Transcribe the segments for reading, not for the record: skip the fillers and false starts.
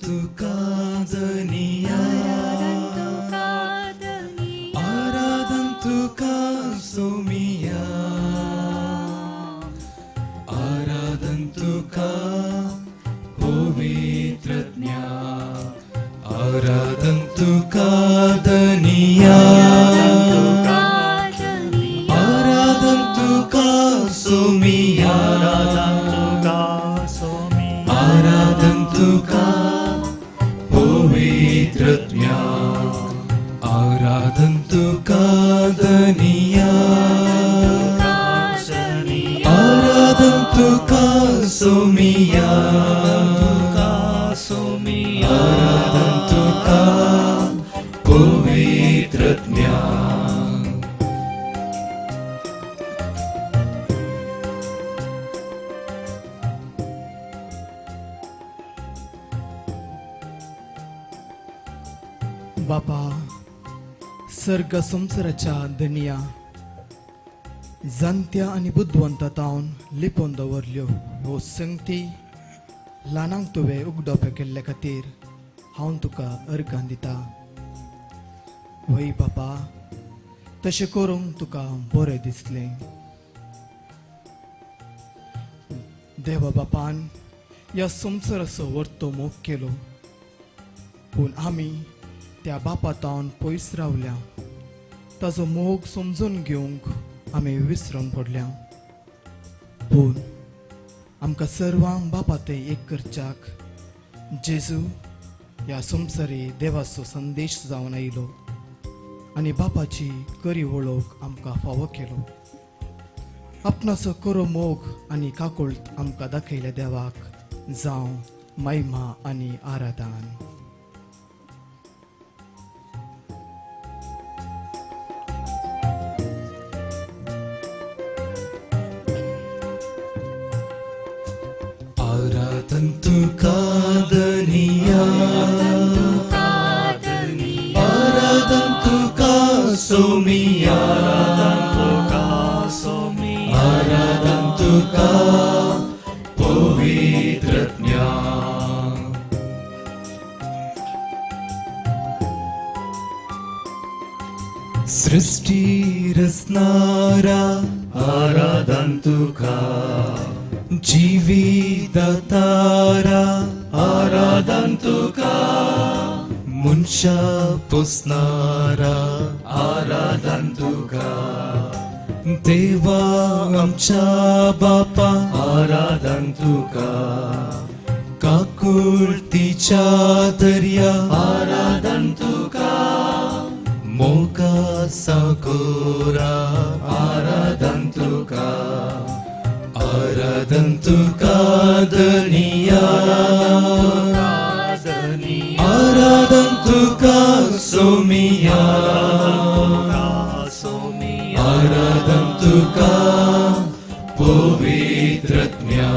तुका धनिया, आराधन तुका सोमिया, आराधन तुका पवित्रज्ञा, आराधन तुका धनिया, आराधन तुका सोमिया, आराधन तुका पवित्रज्ञा, आराधन तुका धनिया, आराधन तुका सोमिया, आराधन तुका पवित्रज्ञा. बापा, सर्ग संवसाराच्या धनया, जाणत्या आनी बुदवंता तावन लिपोवन दवरल्यो ह्यो संगती ल्हानांक तुवें उगडोप्यो केल्ले खातीर हांव तुका अर्गां दिता. वय बापा, तशें करूंक तुका बरें दिसलें. देवा बापान ह्या संवसाराचो वर्तो मोग केलो, पूण आमी त्या बापा तावन पयस रावल्या. ताजो मोग समजून घेवंक आमी विसरून पडल्या. पूण आमकां सर्वांक बापा थंय एक करच्याक जेजू ह्या संवसारी देवाचो संदेश जावन आयलो आनी बापाची करी वळख आमकां फावो केलो. आपणाचो करो मोग आनी काकुळट आमकां दाखयल्या देवाक जावं महिमा आनी आराधन. आराधन तुका धनिया, आराधन तुका सोमिया, आराधन तुका पवित्रज्ञा. सृष्टी रचणारा आराधन तुका, जिवीदातारा आराधन तुका, मनशा पोसणारा आराधन तुका, देवा आमच्या बापा आराधन तुका, काकुळतीच्या दर्या आराधन तुका, मोगा सागोरा आराधन तुका, आराधन तुका धनिया, आराधन तुका सोमिया, आराधन तुका पवित्रज्ञा.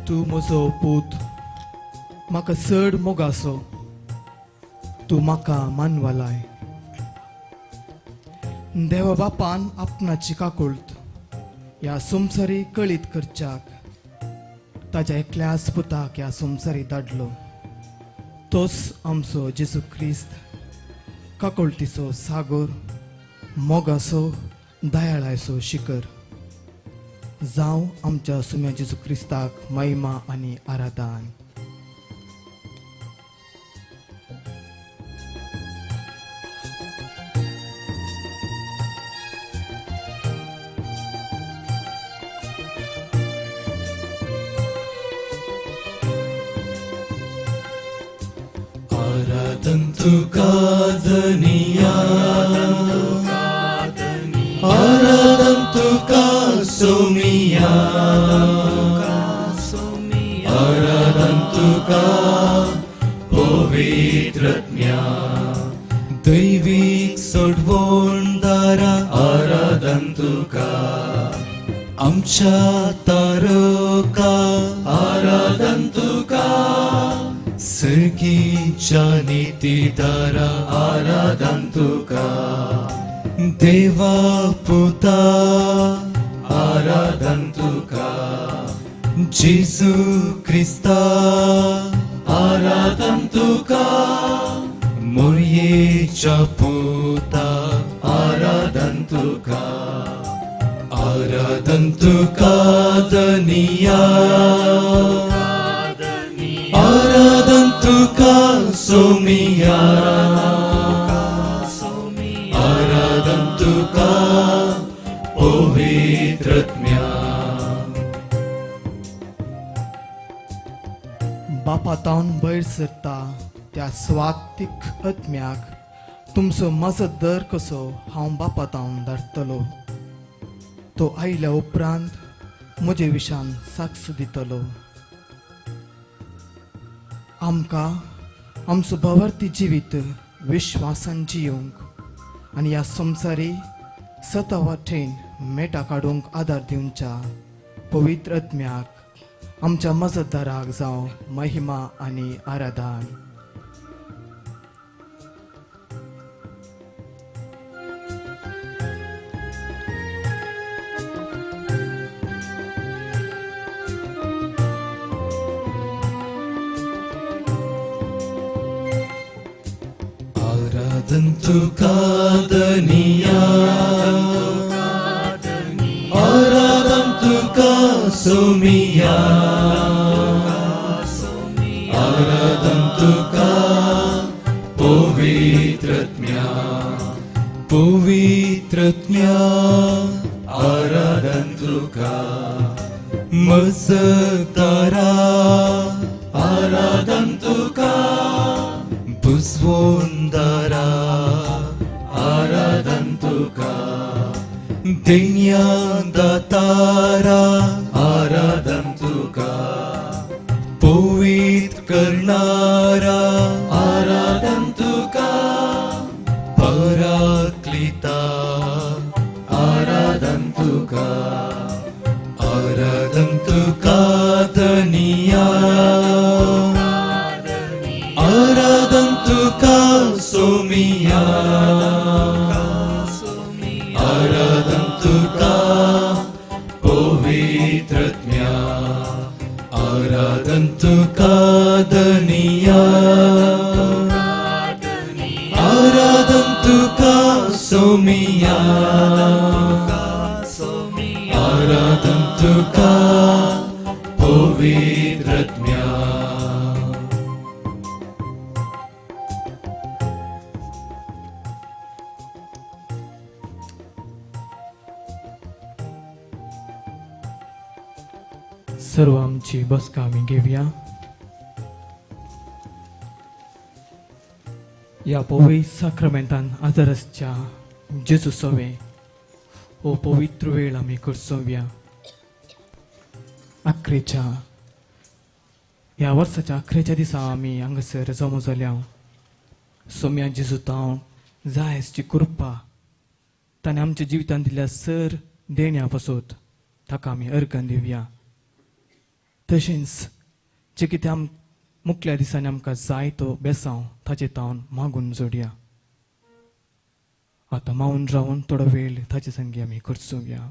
तूं म्हजो पूत, म्हाका चड मोगासो, तूं म्हाका मानवलाय. देवा बापान आपणाची काकुळट ह्या संवसारी कळीत करच्याक ताज्या एकल्याच पुताक ह्या संवसारी धाडलो. तोच आमचो जेजू क्रिस्त, काकुळटीचो सागर, मोगाचो दयाळायचो शिखर. जावं आमच्या सुम्या जेजू क्रिस्ताक महिमा आनी आराधन. आराधन तुका धनिया, आराधन तुका सोमिया, आराधन तुका पवित्रज्ञा, दैवीक सोडवणदारा आराधन तुका, आमच्या तारका आराधन तुका, सर्गीच्या नितीदारा आराधन तुका, देवा पुता आराधन तुका, जेजू क्रिस्ता आराधन तुका मोरयेच्या पुता आराधन तुका आराधन तुका धनिया आराधन तुका सोमिया आराधन तुका पवित्रत्म्या. बापा तावन भयर सरता त्या स्वातीक आत्म्याक तुमचो म्हजो दर कसो हांव बापा तावन धाडटलो. तो आयल्या उपरांत म्हजे विशान साक्ष दितलो. आमकां आमचो भवार्थी जिवीत विश्वासान जियोंक आनी ह्या संवसारी सता वाटेन मेटा काडूंक आदार दिवच्या पवित्र आत्म्याक आमच्या मजतदाराक जावं महिमा आनी आराधन. आराधन तुका धनिया आराधन तुका सोमिया आराधन तुका पवित्रत्म्या पवित्रत्म्या आराधन तुका मजतारा आराधन तुका बुजवोंदारा आराधन तुका देण्या दातारा आराधन तुका पवित्र करणारा आराधन तुका पराक्लिता आराधन तुका आराधन तुका धनिया आराधन तुका सोमिया आराधन तुका पवित्रत्म्या आराधन तुका धनिया आराधन तुका सोमिया आराधन तुका पवित्रत्म्या. सर्व आमची बसका आमी घेवया. ह्या पवित्र साक्रमेंतान आजारसच्या जेजू सवे हो पवित्र वेळ आमी करसोवया. आखरेच्या ह्या वर्साच्या आखरेच्या दिसा आमी हांगासर जमो जाल्या. सोम्या जेजू तावन जाय आसची कृपा ताणें आमच्या जिवितांत दिल्या सर देण्या पासत ताका आमी अर्गन दिवया. तशेंच जे कितें आम मुखल्या दिसांनी आमकां जाय तो बेसांव ताचे तावन मागून जोडया. आतां मावन रावन थोडो वेळ ताचे संगी आमी खर्चुया.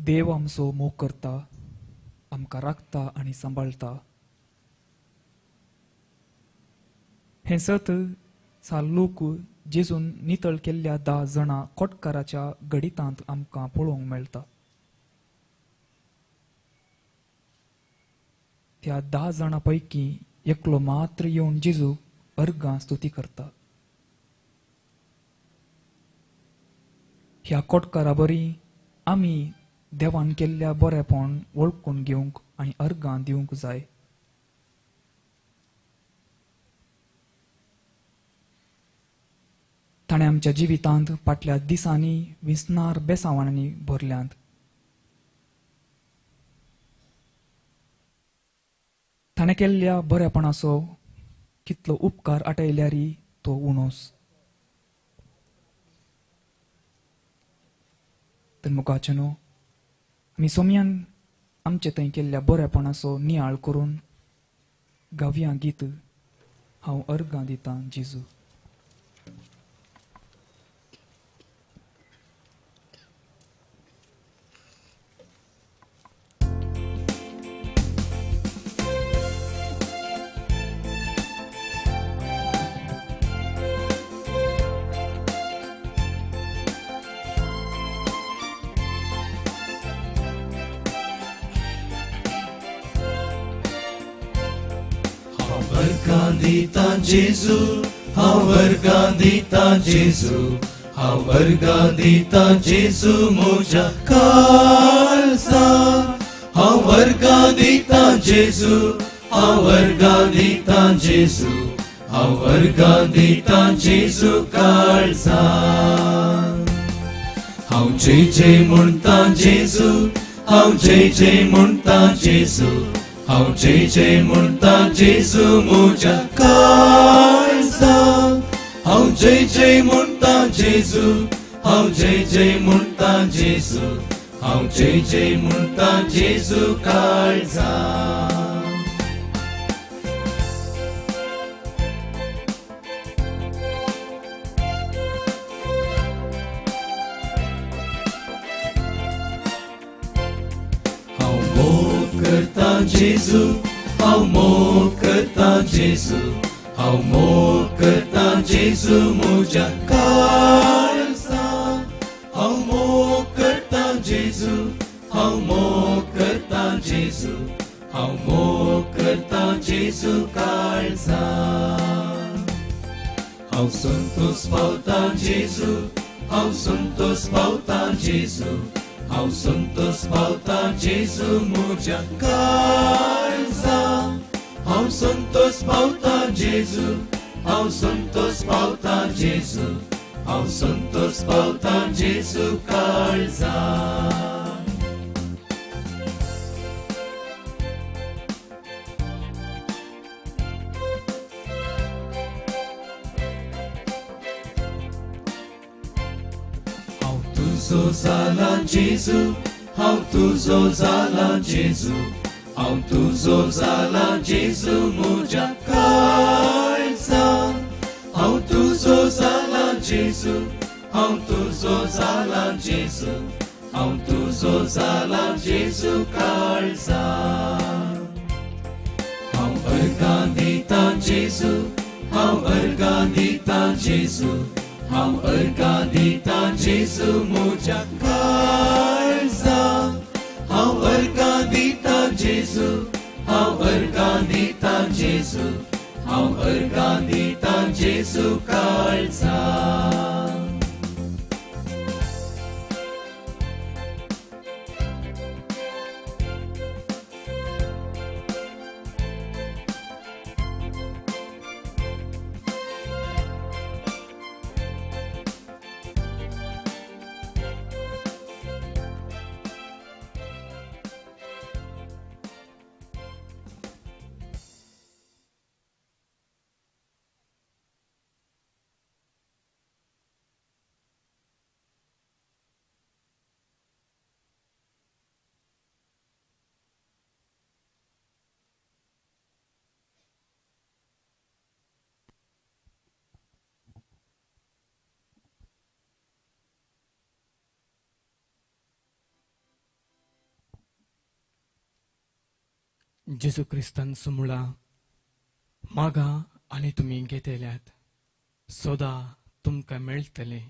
देव आमचो मोग करता, आमकां राखता आनी सांबाळटा. हें सत सा लोक जेजून नितळ केल्ल्या 10 जाणां कोटकाराच्या गणितांत आमकां पळोवंक मेळटा. त्या 10 जाणां पैकी एकलो मात्र येवन जेजू अर्गां स्तुती करता. ह्या कोटकारा बरी आमी देवान केल्ल्या बरेपण वळखून घेवंक आनी अर्गां दिवंक जाय. ताणें आमच्या जिवितांत फाटल्या दिसांनी विसनार बेसावांनी भरल्यांत. ताणें केल्ल्या बरेपणाचो कितलो उपकार आटयल्यारी तो उणोस. तर मुखाचे न्हू आमी सोमयान आमचे थंय केल्ल्या बरेपणाचो नियाळ करून गावया गीत हांव अर्गां दितां जेजू. वर्गां दिता जेजू, हांव वर्गां दिता जेजू, हांव वर्गां दिता जेजू म्हज्या काळजान. हांव वर्गां दिता जेजू, हांव वर्गां दिता जेजू, हांव वर्गां दिता जेजू काळजान. हांव जय जय म्हणटा जेजू, हांव जय जय म्हणटा जेजू, हांव जय जय म्हणटा जेजू म्हज्या काळजान. हांव जय जय म्हणटा जेजू, हांव जय जय म्हणटा जेजू, हांव जय जय म्हणटा जेजू काळजान. जेजू, हांव मोग करता जेजू, हांव मोग करता जेजू म्हज्या काळजान. हांव मोग करता जेजू, हांव मोग करता जेजू, हांव मोग करता जेजू काळजान. हांव संतोष पावता जेजू, हांव संतोष पावता जेजू, हांव संतोष पावता जेजू म्हज्या काळजान. हांव संतोष पावता जेजू, हांव संतोष पावता जेजू, हांव संतोष पावता जेजू काळजान. हांव तुजो जाला जेजू, हांव तुजो जाला जेजू, हांव तुजो जाला जेजू म्हज्या काळजान. हांव तुजो जाला जेजू, हांव तुजो जाला जेजू, हांव तुजो जाला जेजू काळजान. हांव अर्गां दिता जेजू, हांव अर्गां दिता जेजू, हांव अर्गां दिता जेजू म्हज्या काळजान. हांव अर्गां दिता जेजू, हांव अर्गां दिता जेजू, हांव अर्गां दिता जेजू काळजान. जेजू क्रिस्तान सुमळा मागा आनी तुमी घेतल्यात, सोदा तुमकां मेळटले,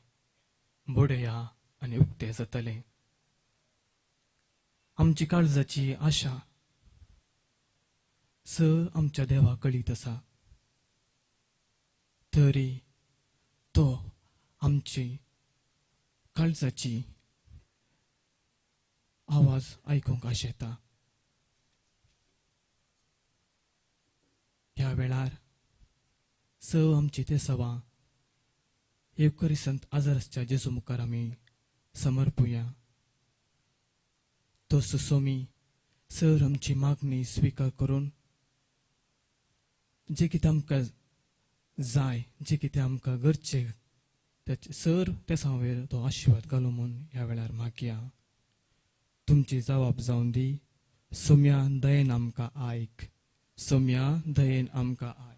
बडया आनी उक्ते जातले. आमची काळजाची आशा स आमच्या देवा कळीत आसा, तरी तो आमची काळजाची आवाज आयकूंक आशेता. ह्या वेळार स आमची ते सवा येवकरी संत आजारसच्या जेजू मुखार आमी समर्पुया. तो सुसोमी सर आमची मागणी स्विकार करून जे कितें आमकां जाय, जे कितें आमकां गरजेक तेचे सर ते सांवेर तो आशिर्वाद घालूं म्हूण ह्या वेळार मागया. तुमची जबाब जावन दी. सोम्या दयेन आमकां आयक, सोम्या दयेन आमकां आयक.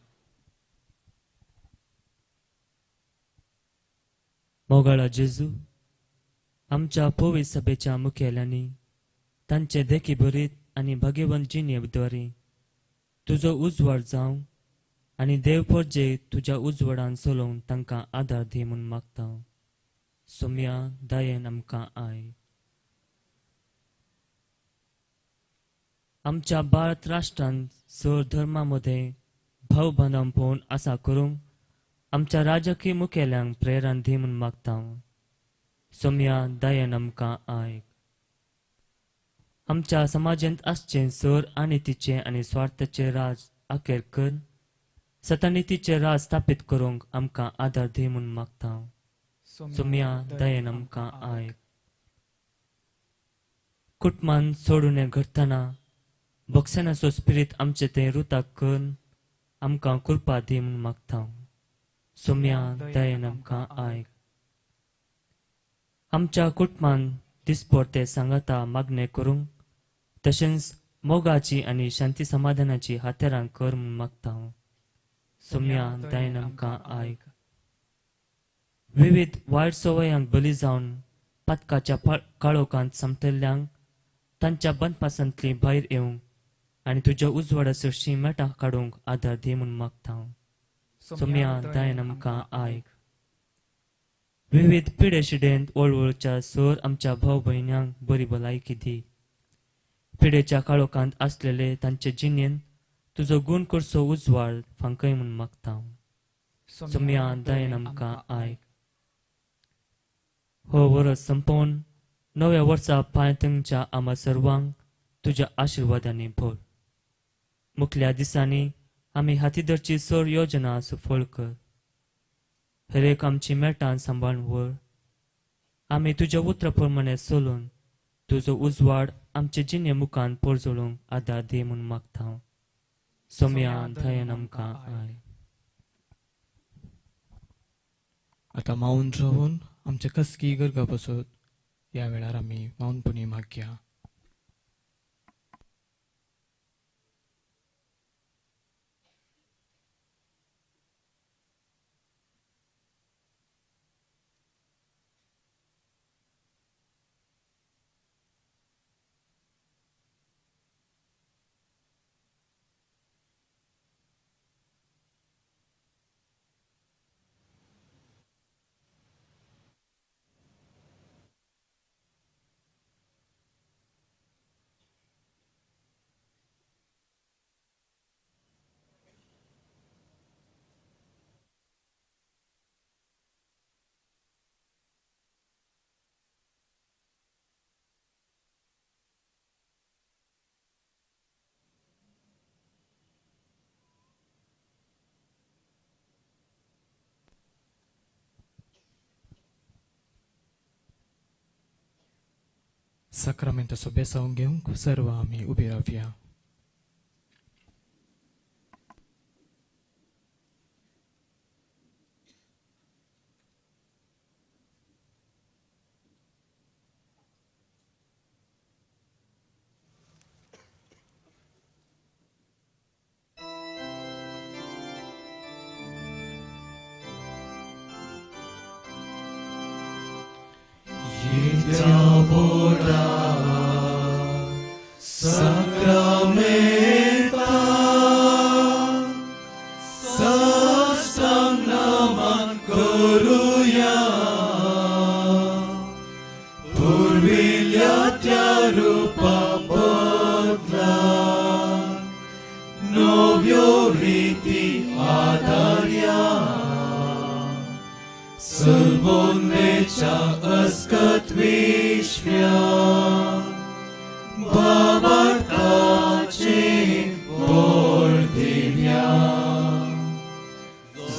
मोगाळा जेजू, आमच्या पवित्र सभेच्या मुखेल्यांनी तांचे देखी भरीत आनी भाग्यवंत जिणेद्वारे तुजो उजवाड जावं आनी देव परजे तुज्या उजवाडान चलोवंक तांकां आदार दी म्हूण मागता. सोम्या दयेन आमकां I. आमच्या भारत राष्ट्रांत सर धर्मा मदें भाव बांदप पळोवन आसा करूंक आमच्या राजकीय मुखेल्यांक प्रेरणा दी म्हूण मागता. सोम्या दयेन आमकां आयक. आमच्या समाजांत आसचें सर आनी तिचें आनी स्वार्थाचें राज अखेर कर सतनितीचें राज स्थापीत करूंक आमकां आदार दी म्हूण मागता. सोम्या दयेन आमकां आयक. कुटुंबान सोडून घडटना बक्षणाचो स्पिरीत आमचे तें रुताक करून आमकां कृपा दी म्हूण मागता. सोम्या दयेन आमकां आयक. आमच्या कुटुंबान दिसपडते सांगाता मागणें करूंक तशेंच मोगाची आनी शांती समाधानाची हातेरां कर म्हूण मागता. सोम्या दयेन आमकां आयक. विविध वायट संवयांक बली जावन पातकाच्या काळोखांत समतल्ल्यांक तांच्या बंदपासांतली भायर येवंक आनी तुज्या उजवाडा सरशीं मेटां काडूंक आदार दी म्हूण मागता. सोम्या दयेन आमकां आयक. विविध पिडेशिडेंत वळवळच्या सर आमच्या भाव भयण्यांक बरी भलायकी दी. पिडेच्या काळोखांत आसलेले तांचे जिणेंत तुजो गूण करचो उजवाड फांकय म्हूण मागता. सोम्या दयेन आमकां आयक. हो वर्स संपोवन नव्या वर्सा पांयतंगच्या आमा सर्वांक तुज्या आशिर्वादांनी भर. मुखल्या दिसांनी आमी हाती धरची सर योजना सफळ कर. हरेक आमची मेटां सांबाळून व्हर. आमी तुज्या उतरा प्रमाणे चलून तुजो उजवाड आमचे जिणे मुखान परजळूंक आदार दी म्हूण मागता. सोम्या दयेन आमकां I. आतां मावन रावन आमचे कसकी गरगा बसत ह्या वेळार आमी मावनपणी मागया. साक्रामेंताचो बेसांव घेवंक सर्व आमी उबी रावया. Sacramento. अस्कत विश्व्या बाबार्थाचे बोल दिव्या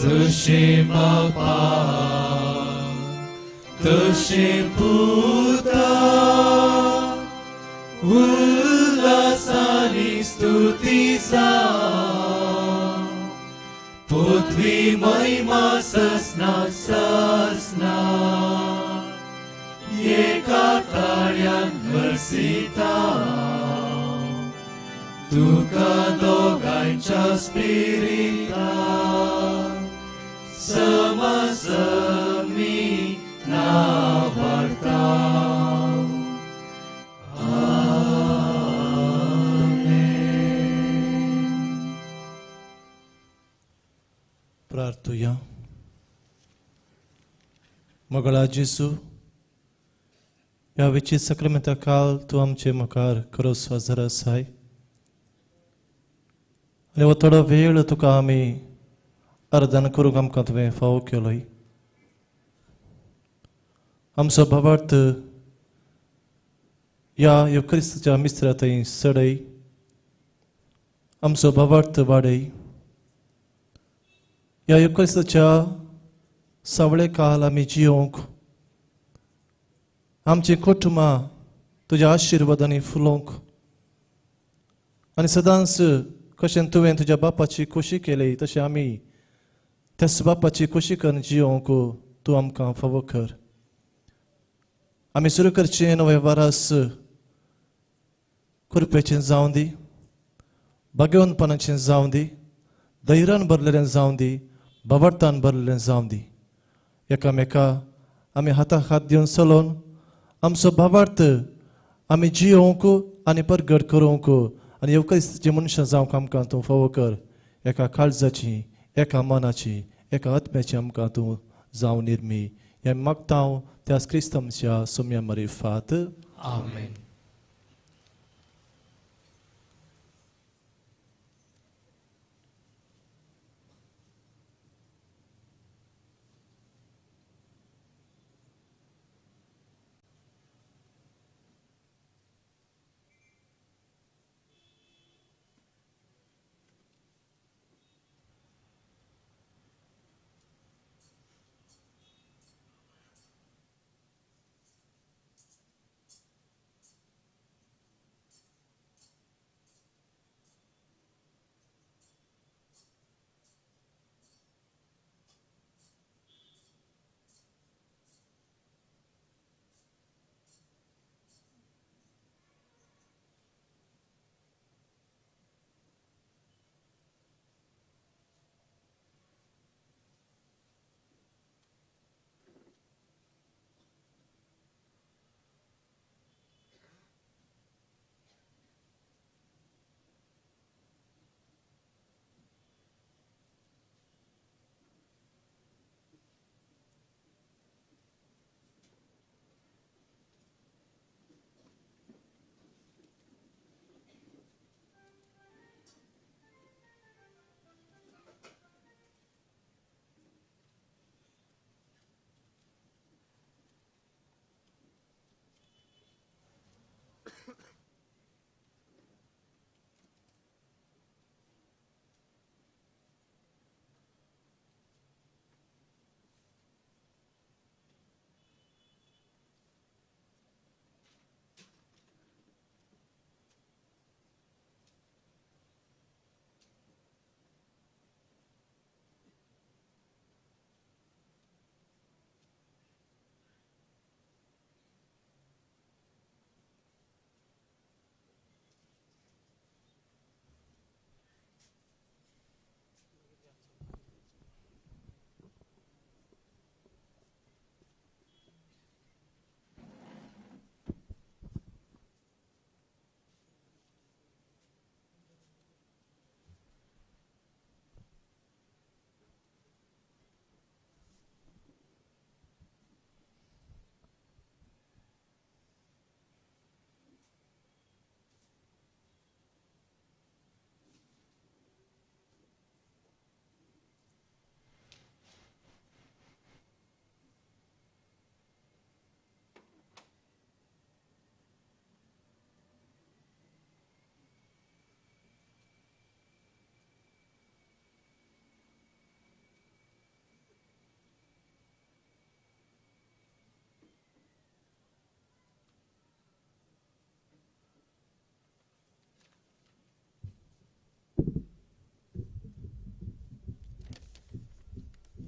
जशें बापा तशें पुता उल्हासानी स्तुती जावं पृथ्वी महिमा ससना ससना एका ताळ्यान हर्षिता तुका दोगांयच्या स्पिरिता समसमी नावार्ता. प्रार्थुया. मगळा जेजू, ह्या वेची सक्रामेंता काल तूं आमचे मुखार खरोच हजर आसाय आनी हो थोडो वेळ तुका आमी आराधना करूंक आमकां तुवें फावो केलोय. आमचो भावार्थ ह्या येवक्रिस्ताच्या मिस्त्रा थंय चडय, आमचो भावार्थ वाडय. ह्या येवक्रिस्ताच्या सावळे काल आमी जियोंक, आमची कुटुंबां तुज्या आशिर्वादांनी फुलोवंक आनी सदांच कशें तुवें तुज्या बापाची खोशी केली तशें आमी त्याच बापाची खोशी करून जियोंक तूं आमकां फावो कर. आमी सुरू करचें नवें वारास कृपेचें जावं दी, भाग्यवंतपणाचें जावं दी, धैर्यान भरलेलें जावं दी, भावार्थान भरलेलें जावं दी. एकामेका आमी हाताक हात दिवन चलोवन आमचो भावार्थ आमी जियोवंक आनी परगट करूंक आनी येवक्रिस्ताची मनशां जावंक आमकां तूं फावो कर. एका काळजाची, एका मनाची, एका आत्म्याची आमकां तूं जावं निर्मी. हें मागता हांव त्याच क्रिस्त आमच्या सोम्या मारिफात. आमेन.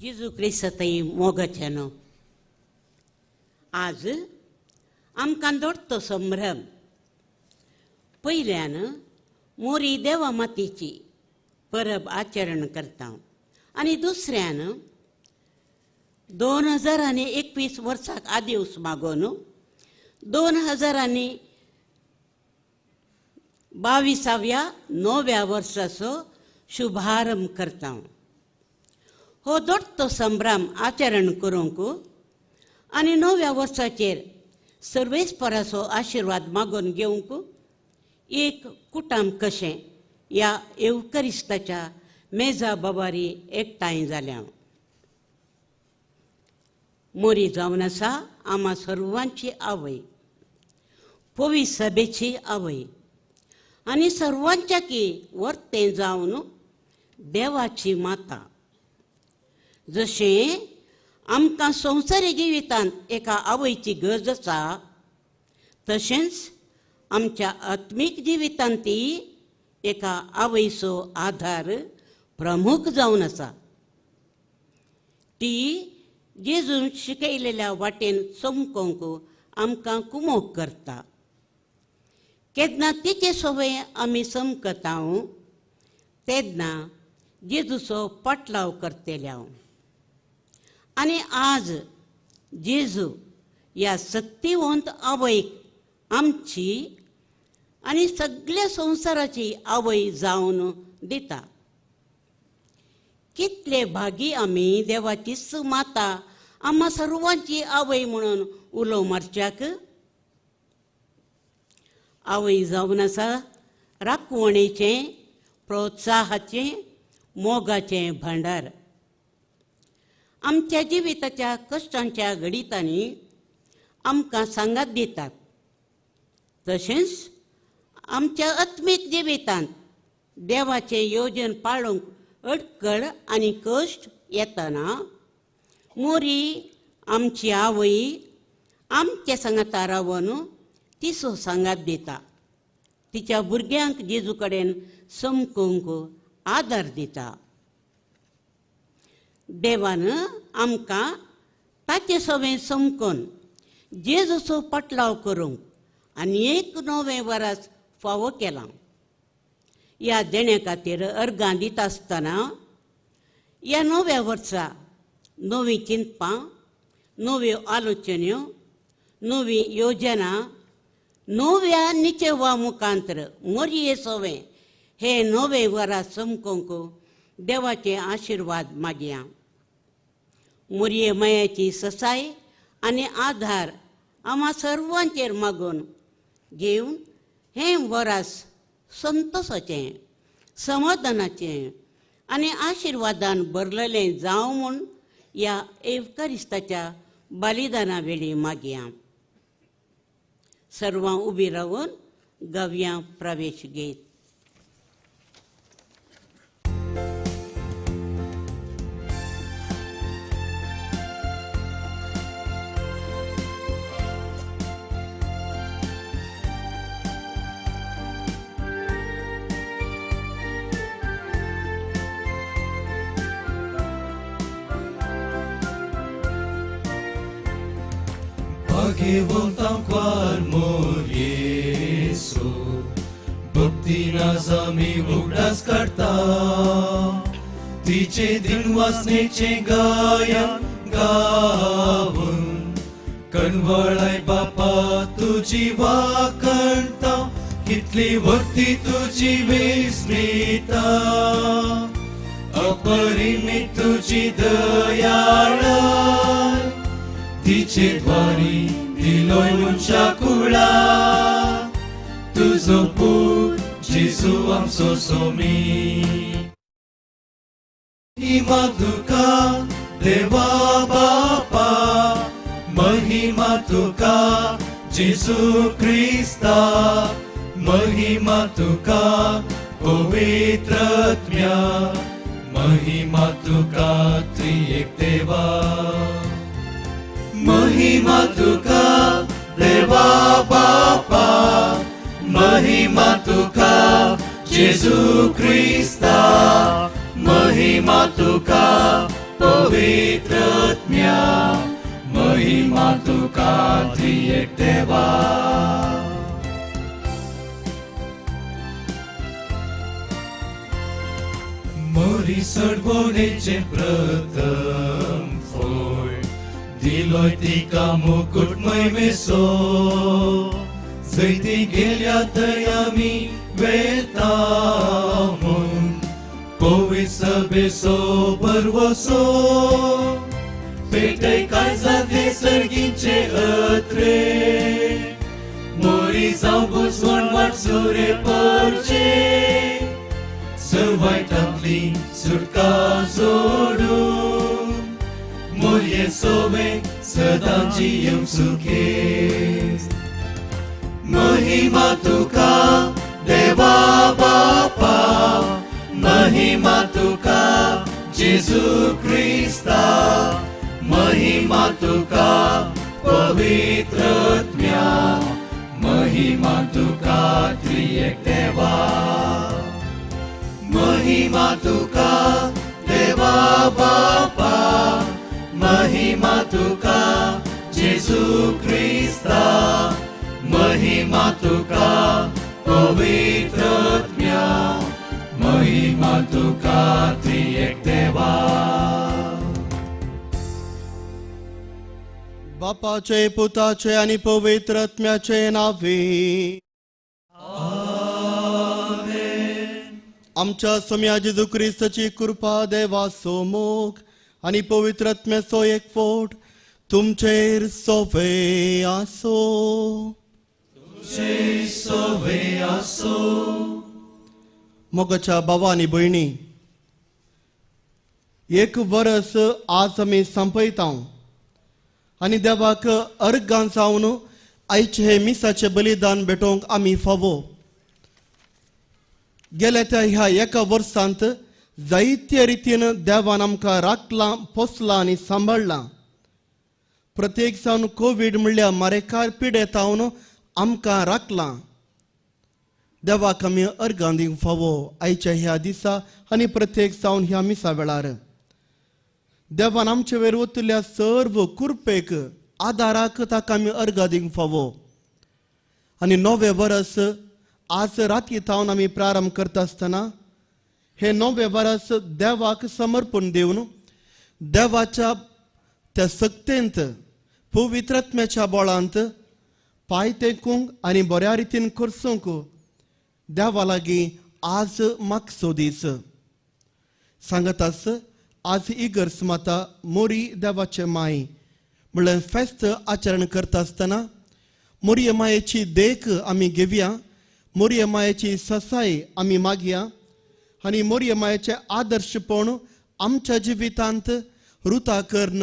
जेजू क्रिस्ताई मोगाचें न्हू. आज आमकां दोडतो संभ्रम. पयल्यान मोरी देवा मातीची परब आचरण करता आनी दुसऱ्यान 2021 वर्साक आदेवस मागोन 2022व्या नव्या वर्साचो शुभारंभ करता. हो दोट्टो संभ्रम आचरण करूंक आनी नव्या वर्साचेर सर्वेस्पराचो आशिर्वाद मागून घेवंक एक कुटाम कशें ह्या येवकरिस्ताच्या मेजा बाबारी एकठांय जाल्या. मोरी जावन आसा आमा सर्वांची आवय, पवी सभेची आवय आनी सर्वांच्या की वर्तें जावन देवाची माता. जशें आमकां संवसारी जिवितांत एका आवयची गरज आसा तशेंच आमच्या आत्मीक जिवितांत ती एका आवयचो आधार प्रमुख जावन आसा. ती जेजून शिकयलेल्या वाटेन चमकोवंक आमकां कुमोक करता. केन्ना तिचे सवय आमी चमकता तेन्ना जेजूचो पाटलाव करतले हांव. आनी आज जेजू ह्या सक्तिवंत आवयक आमची आनी सगळ्या संवसाराची आवय जावन दिता. कितले भागी आमी देवाचीच माता आम्हा सर्वांची आवय म्हणून उलो मारच्याक. आवय जावन आसा राखवणेचें, प्रोत्साहाचें, मोगाचें भांडार. आमच्या जिविताच्या कश्टांच्या घडितांनी आमकां सांगात दितात तशेंच आमच्या आत्मीक जिवितांत देवाचें योजन पाळूंक अडकळ आनी कश्ट येतना मोरी आमची आवय आमच्या सांगाता रावन तिचो सांगात दिता. तिच्या भुरग्यांक जेजू कडेन चमकोवंक आदार दिता. देवान आमकां ताचे सवें चमकोन जेजूचो पाटलाव करूंक आनी एक नवें वरास फावो केलां. ह्या देण्या खातीर अर्गां दिता आसतना ह्या नव्या वर्सा नवीं चिंतपां, नव्यो आलोचन्यो, नवी योजना, नव्या निचेवा मुखांतर मोरये सवें हे नवे वरां चमकोवंक देवाचे आशिर्वाद मागया. मोरये मायाची ससाय आनी आधार आम्हा सर्वांचेर मागून घेवन हें वरास संतोषाचें, समाधानाचें आनी आशिर्वादान भरलेलें जावं म्हूण ह्या एवकारिस्ताच्या बलिदाना वेळी मागया. सर्वां उबी रावन गव्यां प्रवेश घेत. भाग्यवंतांक मोरयेसो भक्तीन आमी उगडास काडटा. तिचे दिनवासनेचें गायन गावन कणवळाय बापा तुजी वाकणता. कितली भक्ती तुजी विस्मिता, अपरिमित तुजी दयाळाय. तिचे द्वारी दिलोय मनशा कुळा तुजो पूत जेजू आमचो सोमी. महिमा तुका देवा बापा, महिमा तुका जेजू क्रिस्ता, महिमा तुका पवित्र आत्म्या, महिमा तुका त्रिएक देवा. महिमा तुका देवा बापा, महिमा तुका जेजू क्रिस्ता, महिमा तुका पवित्रत्म्या महिमा तुका त्रियेक देवा. मोरी सडवणेचें प्रथम फळ दिलोय तिका मुकुट महिमेचो, जंय ती गेल्या थंय आमी वेता म्हूण पवित्र सभेचो भरवसो. पेटय काळजांतले सर्गीचे अत्रे, मोरी जावं बुजवण वाटसुरे पडचे, सवायटांतली सुटका जोडून मोरये सोवे सदां जियेवंक सुखेस्त. महिमा तुका देवा बापा, महिमा तुका जेजू क्रिस्ता, महिमा तुका पवित्रत्म्या, महिमा तुका त्रियेक देवा. महिमा तुका देवा बापा, महिमा तुका जेजू क्रिस्ता, महिमा तुका पवित्रत्म्या, महिमा तुका त्रियेक देवा. बापाचे पुताचे आनी पवित्रत्म्याचे नावे आमच्या सोम्या जेजू क्रिस्ताची कृपा, देवाचो मोग आनी पवित्रत्म्याचो एकवट तुमचेर सोवे आसो. तुमचेर सोवे आसो. मोगाच्या भावा आनी भयणी, एक वरस आज आमी संपयता आनी देवाक अर्गां जावन आयचे हे मिसाचें बलिदान भेटोवंक आमी फावो. गेल्या त्या ह्या एका वर्सांत जायते रितीन देवान आमकां राखलां, पोसलां आनी सांबाळ्ळां. प्रत्येक जावन कोवीड म्हणल्यार मारेकार पिडेतावन आमकां राखलां. देवाक आमी अर्गां दिवंक फावो आयच्या ह्या दिसा आनी प्रत्येक जावन ह्या मिसा वेळार. देवान आमचे वयर वतल्या सर्व कृपेक आदाराक ताका आमी अर्गां दिवंक फावो. आनी नवें वरस आज राती थावन आमी प्रारंभ करता आसतना हे नवें वरस देवाक समर्पण दिवन देवाच्या त्या सक्तेंत पवित्रत्म्याच्या बळांत पांय तेंकूंक आनी बऱ्या रितीन करसूंक देवा लागीं आज मागचो दीस. सांगत आस आज इगर्ज माता मोरी देवाचे माय म्हणल्यार फेस्त आचरण करता आसतना मोरये मायेची देख आमी घेवया, मोरये मायेची ससाय आमी मागया आनी मोरये मायेचें आदर्शपण आमच्या जिवितांत रुता करून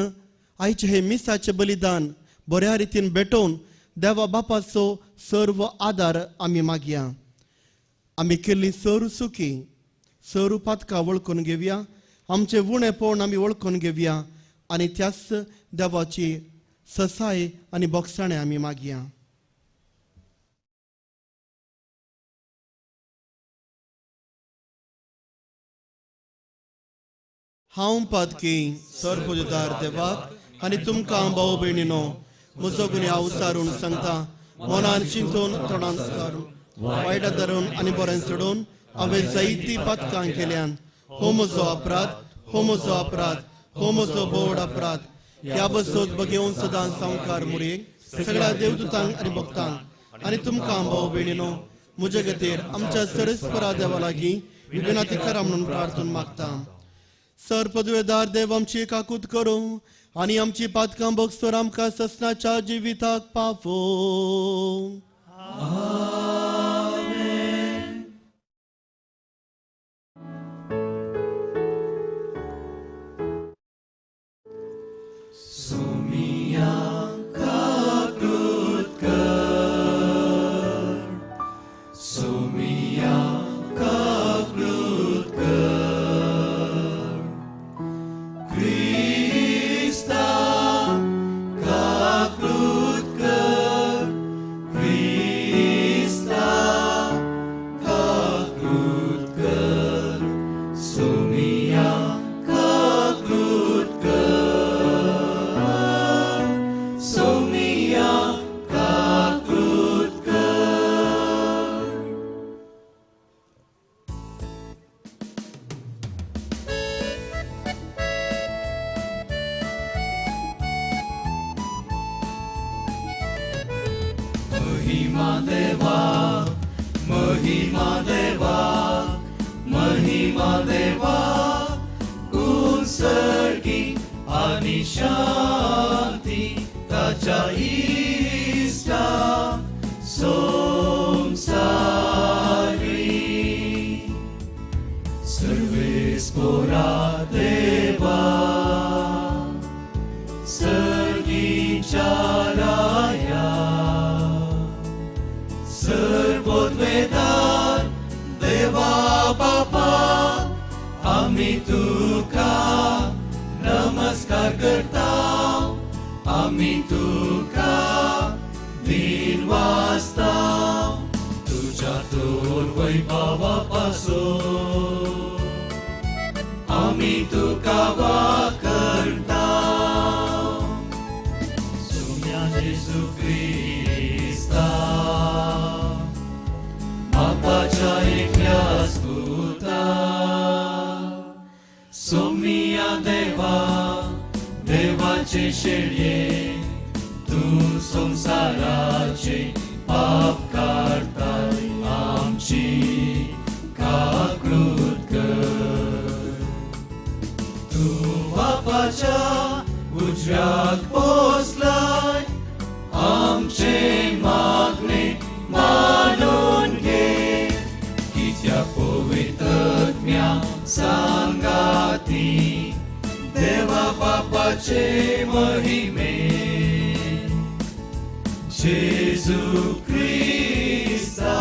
आयचें हें मिसाचें बलिदान बऱ्या रितीन भेटोवन देवा बापाचो सर्व आदार आमी मागया. आमी केल्ली सर सुकी सर पातकां वळखून घेवया, आमचें उणेपण आमी वळखून घेवया आनी त्याच देवाची ससाय आनी बोगसाणें आमी मागया. हांव पातकी सरपुजदार देवाक आनी तुमकां भाव भयणीनो म्हजो गुन्यांव उचारून सांगता, मनान चिंतून तोंडान सारून वायट धरून आनी बरें सोडून हांवें जायतीं पातकां केल्यान. हो म्हजो अपराध, हो म्हजो अपराध, हो म्हजो बोड अपराध. ह्या बसोत बगेवन सदां सावकार मुरयेक सगळ्या देवदूतांक आनी भक्तांक आनी तुमकां भाव भयणीनो म्हजे खातीर आमच्या सरस्परा देवा लागीं विनंती करा म्हणून प्रार्थना मागता. सर पदवेदार देव आमची काकूत करूं आनी आमची पातकां भोगसर आमकां ससनाच्या जिविताक पावोवं. सोमिया काकूत कर, सोमिया काकूत कर, क्रिस्ता काकूत कर, क्रिस्ता. महिमा देवा, महिमा देवा, महिमा देवा, उत्सर्गी आनी शांती ताच्या इश्टा संवसारी. सर्वेस्पोरा देवा, सर्गीच्या राया, सर्वोद्वेदार देवा बापा, आमी तुका नमस्कार करता, आमी तुका दिन वाजता, तुझ्या तोर वैभवा पासून आमी तुका वाकरता. सोम्या जेजू क्रिस्ता, बापाच्या एकल्याच पुता, सोमिया देवा, देवाचे शेळये, तूं संवसाराचे पाप काडताय, आमची काकळूत कर. तूं बापाच्या उजव्याक पोसलाय, आमचे मागणे मानून घे, कित्याक पवित्र आत्म्या सांगाती देवा बापाचे महिमे जेजू क्रिस्ता.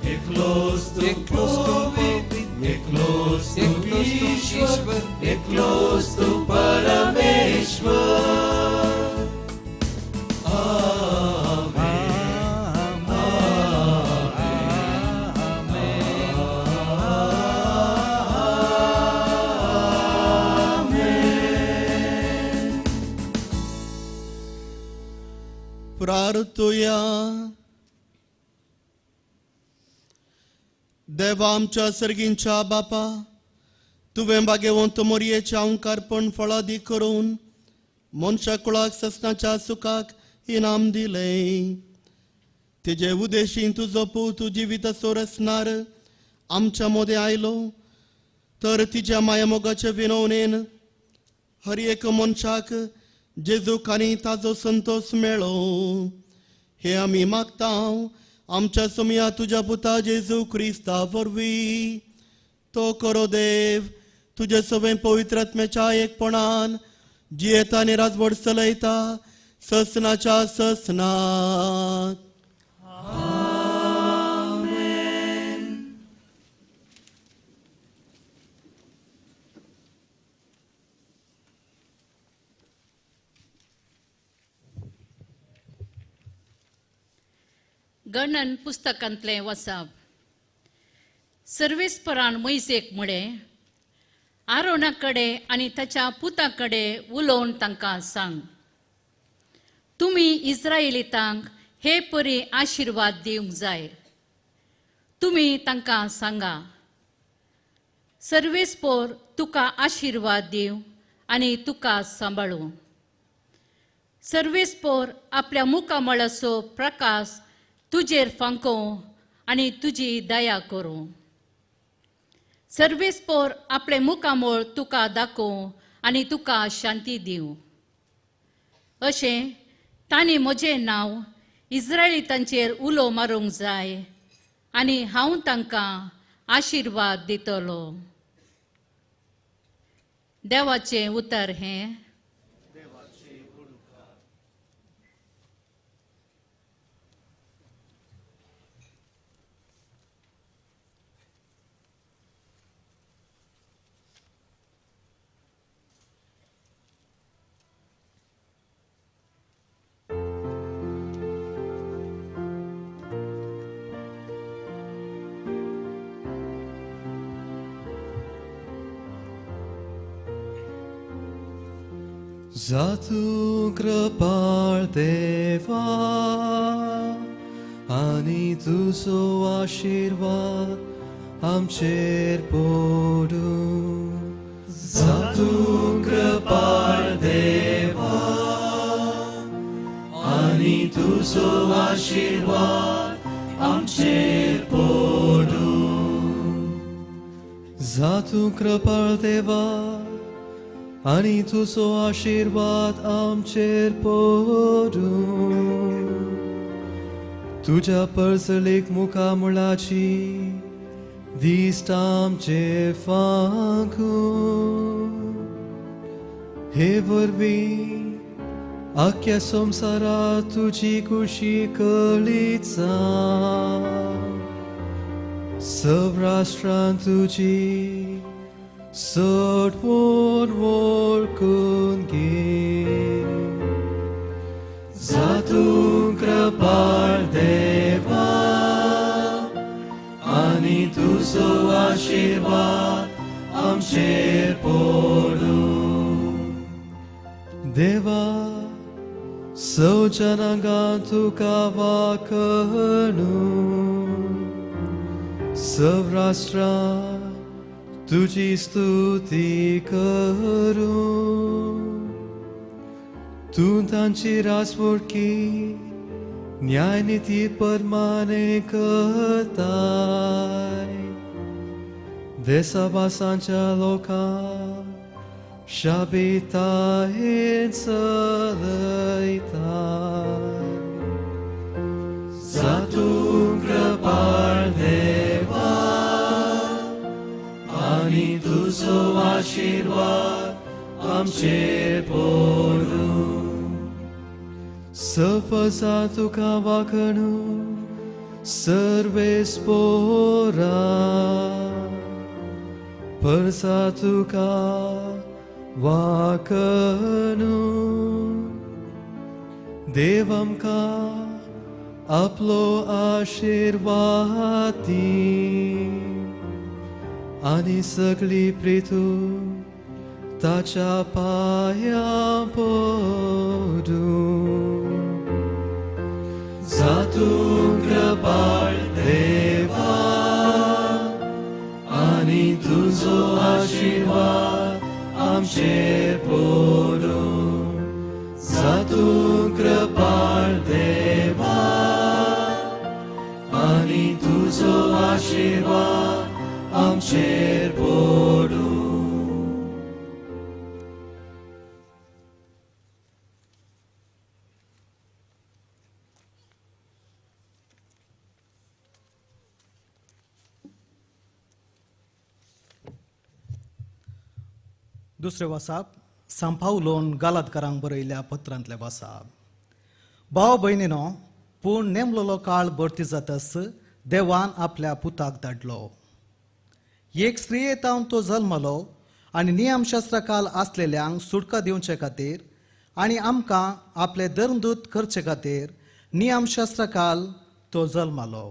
एकलोच तूं पवित्र, एकलोच तूं ईश्वर, एकलोच तूं परमेश्वर. प्रार्थुया. देवा आमच्या सर्गींच्या बापा, तुवें भाग्यवंत मोरयेचें अंकारपण फळादी करून मनशा कुळाक ससनाच्या सुखाक इनाम दिलें. तेजे उदेशीन तुजो पूत जिविताचो रचणार आमच्या मदें आयलो, तर तिज्या मायामोगाचे विनवणेन हर एक मनशाक जेजूक आनी ताजो संतोष मेळो, हे आमी मागता आमच्या सोमया तुज्या पुता जेजू क्रिस्ता वरवीं. तो करो देव तुजे सवें पवित्र आत्म्याच्या एकपणान जियेता आनी राजवट चलयता ससनाच्या ससनात. गणन पुस्तकांतलें वसाप. सर्वेस्परान मोयसेक म्हळें, आरोना कडेन आनी ताच्या पुता कडेन उलोवन तांकां सांग, तुमी इस्रायलितांक हे परी आशिर्वाद दिवंक जाय. तुमी तांकां सांगा, सर्वेस्पोर तुका आशिर्वाद दिवं आनी तुका सांबाळूं. सर्वेस्पोर आपल्या मुखामळाचो प्रकाश तुजेर फांकोवं आनी तुजी दया करूं. सर्वेस्पोर आपलें मुखामळ तुका दाखोवं आनी तुका शांती दिवं. अशें तांणी म्हजें नांव इस्रायलितांचेर उलो मारूंक जाय आनी हांव तांकां आशिर्वाद दितलो. देवाचें उतर हें. जातूं कृपाळ देवा आनी तुजो आशिर्वाद आमचेर पडूं. जातूं कृपाळ देवा आनी तुजो आशिर्वाद आमचेर पडूं. जातूं कृपाळ देवा आनी तुजो आशिर्वाद आमचेर पडूं. तुज्या परसलेक मुखामुळाची दिश्ट आमचेर फांकूं. हे वरवीं आख्या संवसारात तुजी खुशी कळीत जावं. सवराष्ट्रांत तुजी सटवण वळखून घे. जातूं कृपाळ देवा आनी तुजो आशिर्वाद आमचेर पडूं. देवा सौजनांगां तुका वाकणू, सवराष्ट्रां तुजी स्तुती करूं. तूं तांची रासवडकी न्यायनिती परमाने करताय. देसाभासांच्या लोकांक शाबितायेन चलयताय. जातूं कृपाळ देवा आनी तुजो आशिर्वाद आमचेर पडूं. सफसा तुका वाकणू सर्वेस्पोरा, परसा तुका वाकणू. देव आमकां आपलो आशिर्वाद दी आनी सगळी प्रीतू ताच्या पांयां पडूं. जातूं कृपाळ देवा आनी तुजो आशिर्वाद आमचेर पडूं. जातूं कृपाळ देवा आनी तुजो आशिर्वाद आमचेर पडूं. दुसरें वासाप सांपावलोन गालादकारांक बरयल्ल्या पत्रांतलें वासाप. भाव भयणीनो, पूण नेमलोलो काळ भरती जातस देवान आपल्या पुताक धाडलो. एक स्त्रिये तावन तो जल्मलो आनी नियमशास्त्रा काल आसलेल्यांक सुटका दिवचे खातीर आनी आमकां आपले धर्मदूत करचे खातीर नियमशास्त्रा काल तो जल्मलो.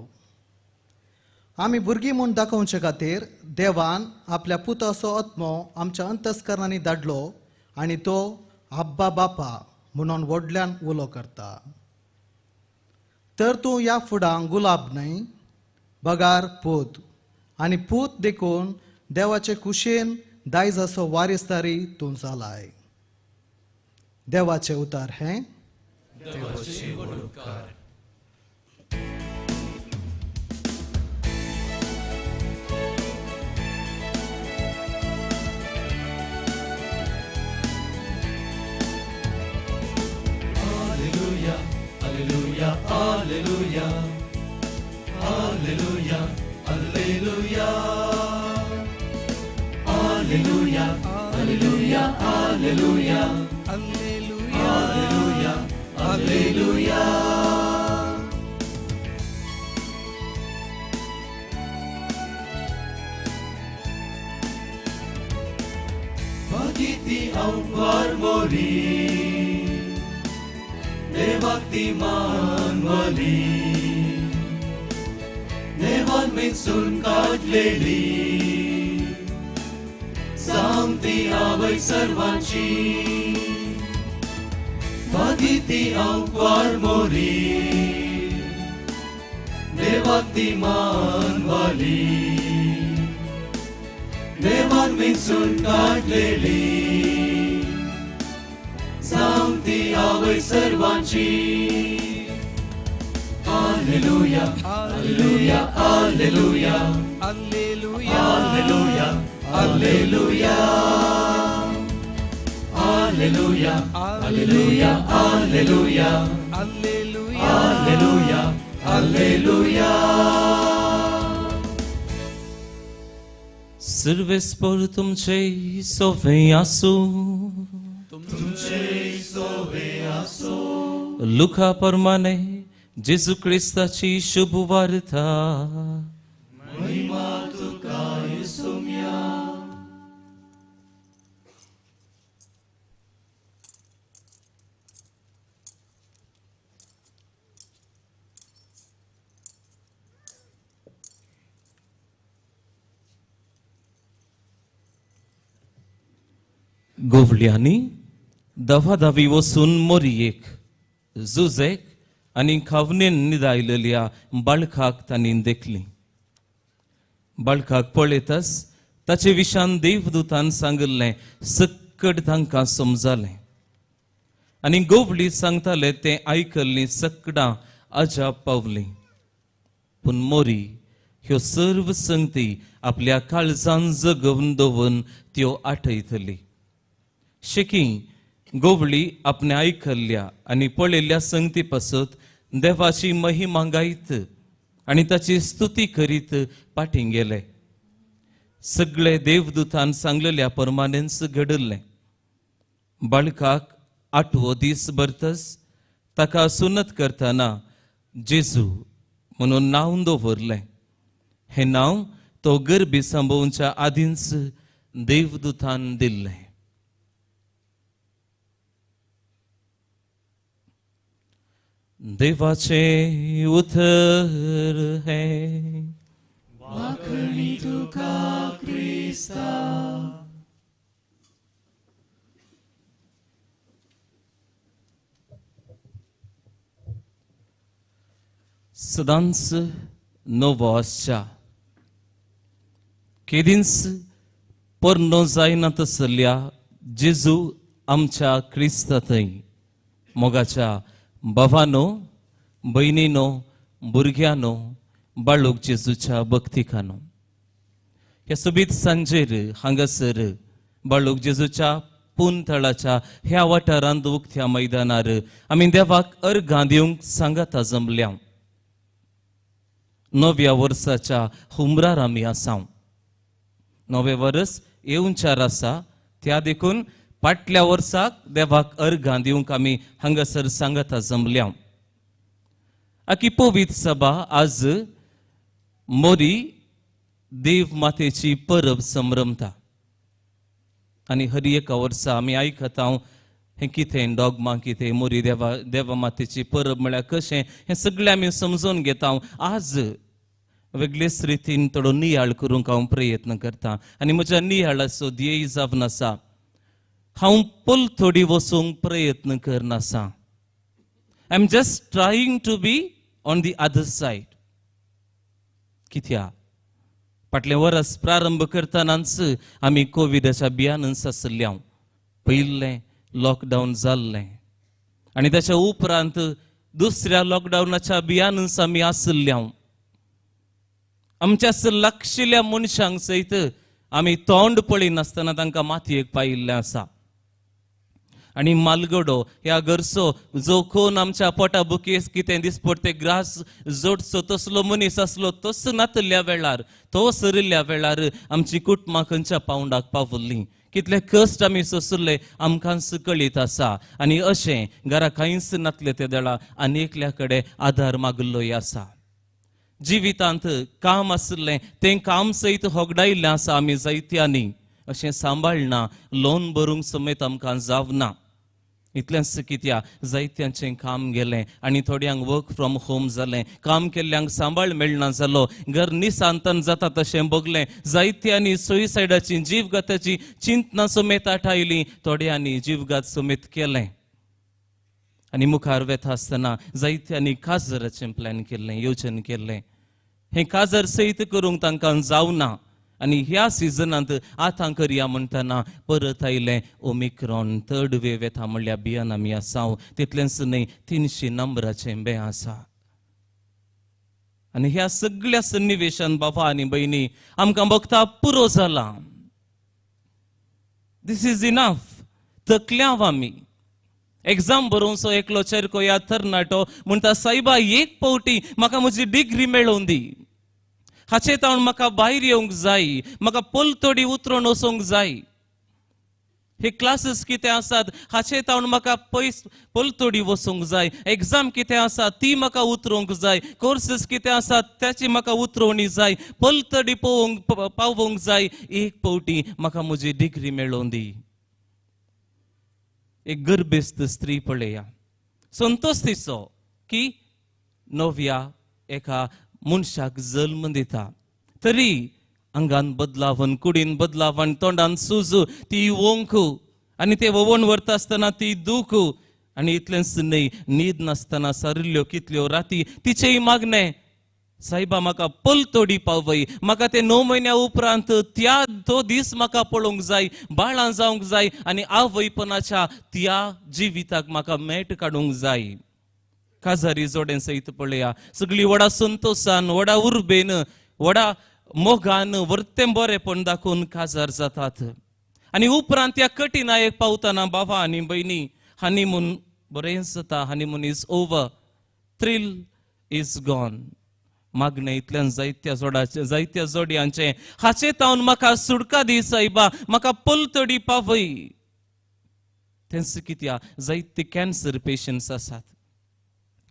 आमी भुरगीं म्हूण दाखोवचे खातीर देवान आपल्या पुताचो आत्मो आमच्या अंतस्करणांनी धाडलो आनी तो आब्बा बापा म्हणून व्हडल्यान उलो करता. तर तूं ह्या फुडांक गुलाब न्हय बगार पूत, आनी पूत देखून देवाचे कुशेन दायजाचो वारिसदारी तूं जालाय. देवाचें उतार हें. Alleluia, alleluia, alleluia, alleluia, alleluia, alleluia, alleluia, alleluia, alleluia. Pagiti ang mori, देवाक ती मानवली, देवान मेसून काडलेली सांगती आवय सर्वांची. भागी ती आंकवार मोरी, देवाक ती मानवली, देवान मेसून काडलेली सांगती आवय सर्वांची. Alleluia, Alleluia, Alleluia, Alleluia, Alleluia, Alleluia, Alleluia, Alleluia, Alleluia, Alleluia, Alleluia. सर्वेस्पर तुमचे सोवे आसू, तुमचे सोवे आसू. लुका प्रमाणे जेजू क्रिस्ताची शुभ वार्ता. महिमा तुका येसुम्या. गोवल्यांनी दवादावी वचून मोरयेक जुजेक आनी खावनेन निदायलेल्या बाळकाक तांणी देखली. बाळकाक पळयताच ताचे विशान देवदूतान सांगिल्लें सक्कड तांकां समजालें आनी गोवली सांगताले तें आयकल्लीं सकडां अजाप पावलीं. पूण मोरी ह्यो सर्व संगती आपल्या काळजान जगोवन दवरून त्यो आठयतली. शेकी गोवळी आपणे आयकल्ल्या आनी पळयल्ल्या संगती पासत देवाची महिमा गायत आनी ताची स्तुती करीत पाटीं गेले. सगळे देवदूतान सांगलेल्या परमानेंच घडल्लें. बाळकाक आठवो दीस भरतच ताका सुनत करतना जेजू म्हणून नांव दवरलें. हें नांव तो गरबी सांबोवच्या आदींच देवदूतान दिल्लें. देवाचे उतर है. वाखणी तुका क्रिस्ता. सदांच नवो आसच्या केदींच पोरनो जायना तसल्या जेजू आमच्या क्रिस्ता थंय मोगाच्या भावानो, भयणीनो, भुरग्यांनो, बाळूक जेजूच्या भक्तिकानो, ह्या सोबीत सांजेर हांगासर बाळूक जेजूच्या पुनथळाच्या ह्या वाठारांत उक्त्या मैदानार आमी देवाक अर्घां दिवंक सांगाता जमल्या. नव्या वर्साच्या हुमरार आमी आसाव. नवें वर्स येवच्यार आसा, त्या देखून फाटल्या वर्साक देवाक अर्घां दिवंक आमी हांगासर सांगाता जमल्या. आकी पवित्र सभा आज मोरी देव मातेची परब संभ्रमता आनी हर एका वर्सा आमी आयकता हें कितें डॉगमा, कितें मोरी देवा देवा मातेची परब म्हळ्यार कशें हें सगळें आमी समजून घेता. आज वेगळेच रितीन थोडो नियाळ करूंक हांव प्रयत्न करता आनी म्हज्या नियाळाचो ध्येय जावन आसा हांव पलतडी वचूंक प्रयत्न करनासा. I am just trying to be on the other side. कित्याक फाटलें वर्स प्रारंभ करतनाच आमी कोविडाच्या बियानंच आसल्या. पयलें लॉकडावन जाल्लें आनी ताच्या उपरांत दुसऱ्या लॉकडावनाच्या बियानंच आमी आसल्या. आमच्या लागशिल्ल्या मनशांक सयत आमी तोंड पळयनासतना तांकां मातयेक पायिल्लें आसा. आनी मालगडो ह्या घरचो जो कोण आमच्या पोटा बुकेस कितें दिसपडटे ग्रास जोडचो तसलो मनीस आसलो तोच नातल्या वेळार, तो सरिल्ल्या वेळार आमची कुटुंबां खंयच्या पावंडाक पावल्लीं, कितले कश्ट आमी सोंसले आमकांच कळीत आसा. आनी अशें घरा कांयच नातले ते वेळार आनी एकल्या कडेन आदार मागिल्लोय आसा. जिवितांत काम आशिल्लें तें काम सयत होगडायिल्लें आसा आमी जायत्यांनी. अशें सांबाळना, लोन भरूंक समेत आमकां जावना. इतलेंच कित्याक जायत्यांचें काम गेलें आनी थोड्यांक वर्क फ्रॉम होम जालें, काम केल्ल्यांक सांबाळ मेळना जालो, घर निसांतन जाता तशें भोगलें, जायत्यांनी सुसायडाची जीवघाताची चिंतना समेत आठायली, थोड्यांनी जीवघात समेत केलें. आनी मुखार वेता आसतना जायत्यांनी काजराचें प्लॅन केल्लें, योजन केल्लें. हें काजर सयत करूंक तांकां जावना आनी ह्या सिजनांत आतां करया म्हणटना परत आयलें ओमिक्रॉन थर्ड वेव येता म्हणल्यार बियान आमी आसाव. तितलेंच न्हय 300 नंबराचें बें आसा. आनी ह्या सगळ्या सन्निवेशान बाबा आनी भयणी आमकां बघता पुरो जाला, this is enough, थकल्याव आमी. एग्जाम बरोवचो एकलो चेरको या तरणाटो म्हणटा, सायबा एक पावटी म्हाका म्हजी डिग्री मेळोवन दी, हाचे तावन म्हाका भायर येवंक जाय, म्हाका पलतडी उतरून वचोंक जाय, हे क्लासीस कितें आसात हाचे तावन म्हाका पयस पलतडी वचूंक जाय, एग्जाम कितें आसा ती म्हाका उतरूंक जाय, कोर्सीस कितें आसात त्याची म्हाका उतरोवणी जाय, पलतडी पळोवंक पावोवंक जाय, एक पावटी म्हाका म्हजी डिग्री मेळोवन दी. एक गर्भेस्त स्त्री पळया, संतोष तिचो की नव्या एका मनशाक जल्म दिता, तरी आंगान बदलावन, कुडीन बदलावन, तोंडान सुज, ती वोंक आनी ते वोवन व्हरता आसतना ती दूख, आनी इतलेंच न्हय न्हीद नासतना सारिल्ल्यो कितल्यो राती. तिचेय मागणें, सायबा म्हाका पलतडी पावय, म्हाका ते 9 म्हयन्या उपरांत त्या तो दीस म्हाका पळोवंक जाय, बाळां जावंक जाय आनी आवयपणाच्या त्या जिविताक म्हाका मेट काडूंक जाय. काजारी जोडें सयत पळया, सगळी व्हडा संतोशान, व्हडा उर्बेन, व्हडा मोगान वर्तें बरेपण दाखोवन काजार जातात. आनी उपरांत त्या कठीणायेक पावतना बाबा आनी भयणी हनीमून बरेंच जाता, honeymoon is over, thrill is gone. मागणें इतल्यान जायत्या जोडाचें, जायत्या जोडयांचें, हाचे तावन म्हाका सुटका दी सायबा, म्हाका पलतडी पावय. तेंच कित्याक जायते कॅन्सर पेशंट्स आसात,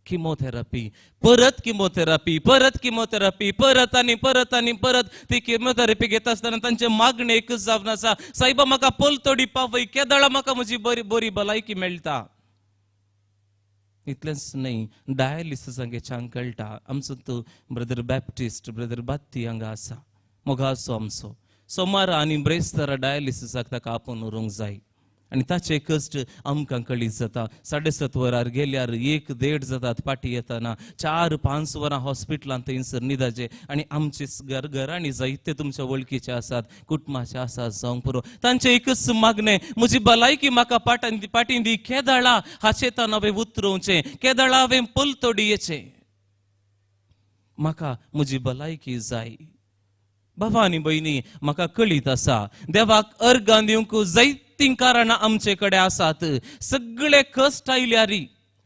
किमोथेरपी, परत किमोथेरपी, परत किमोथेरपी, परत आनी परत आनी परत ती किमोथेरपी घेता आसतना तांचें मागणें एकच जावन आसा, सायबा म्हाका पलतडी पावय, केदळा म्हाका म्हजी बरी बरी भलायकी मेळटा. इतलेंच न्हय, डायलिसिस हांगेच्यान कळटा. आमचो तो ब्रदर बॅप्टिस्ट, ब्रदर बात्ती हांगा आसा, मोगाचो आमचो, सोमारा आनी ब्रेस्तारा डायलिसिसाक ताका आपोवन व्हरूंक जाय आनी ताचे कश्ट आमकां कळीत जाता. 7:30 वरार गेल्यार 1 1.5 जातात, फाटी येतना 4-5 वरां हॉस्पिटलांत थंयसर न्हिदाचें. आनी आमचे घरांनी जायते तुमच्या वळखीचे आसात, कुटुंबाचे आसात जावंक पुरो, तांचें एकच मागणें, म्हजी भलायकी म्हाका पाटीं दी, केदळा हाचे तान हांवें उतरोवचें, केदळा हांवें पलतडी येचें, म्हाका म्हजी भलायकी जाय. बाबा आनी भयणी म्हाका कळीत आसा, देवाक अर्गां दिवंक जायतीं कारणां आमचे कडेन आसात. सगळे कश्ट आयल्यारी,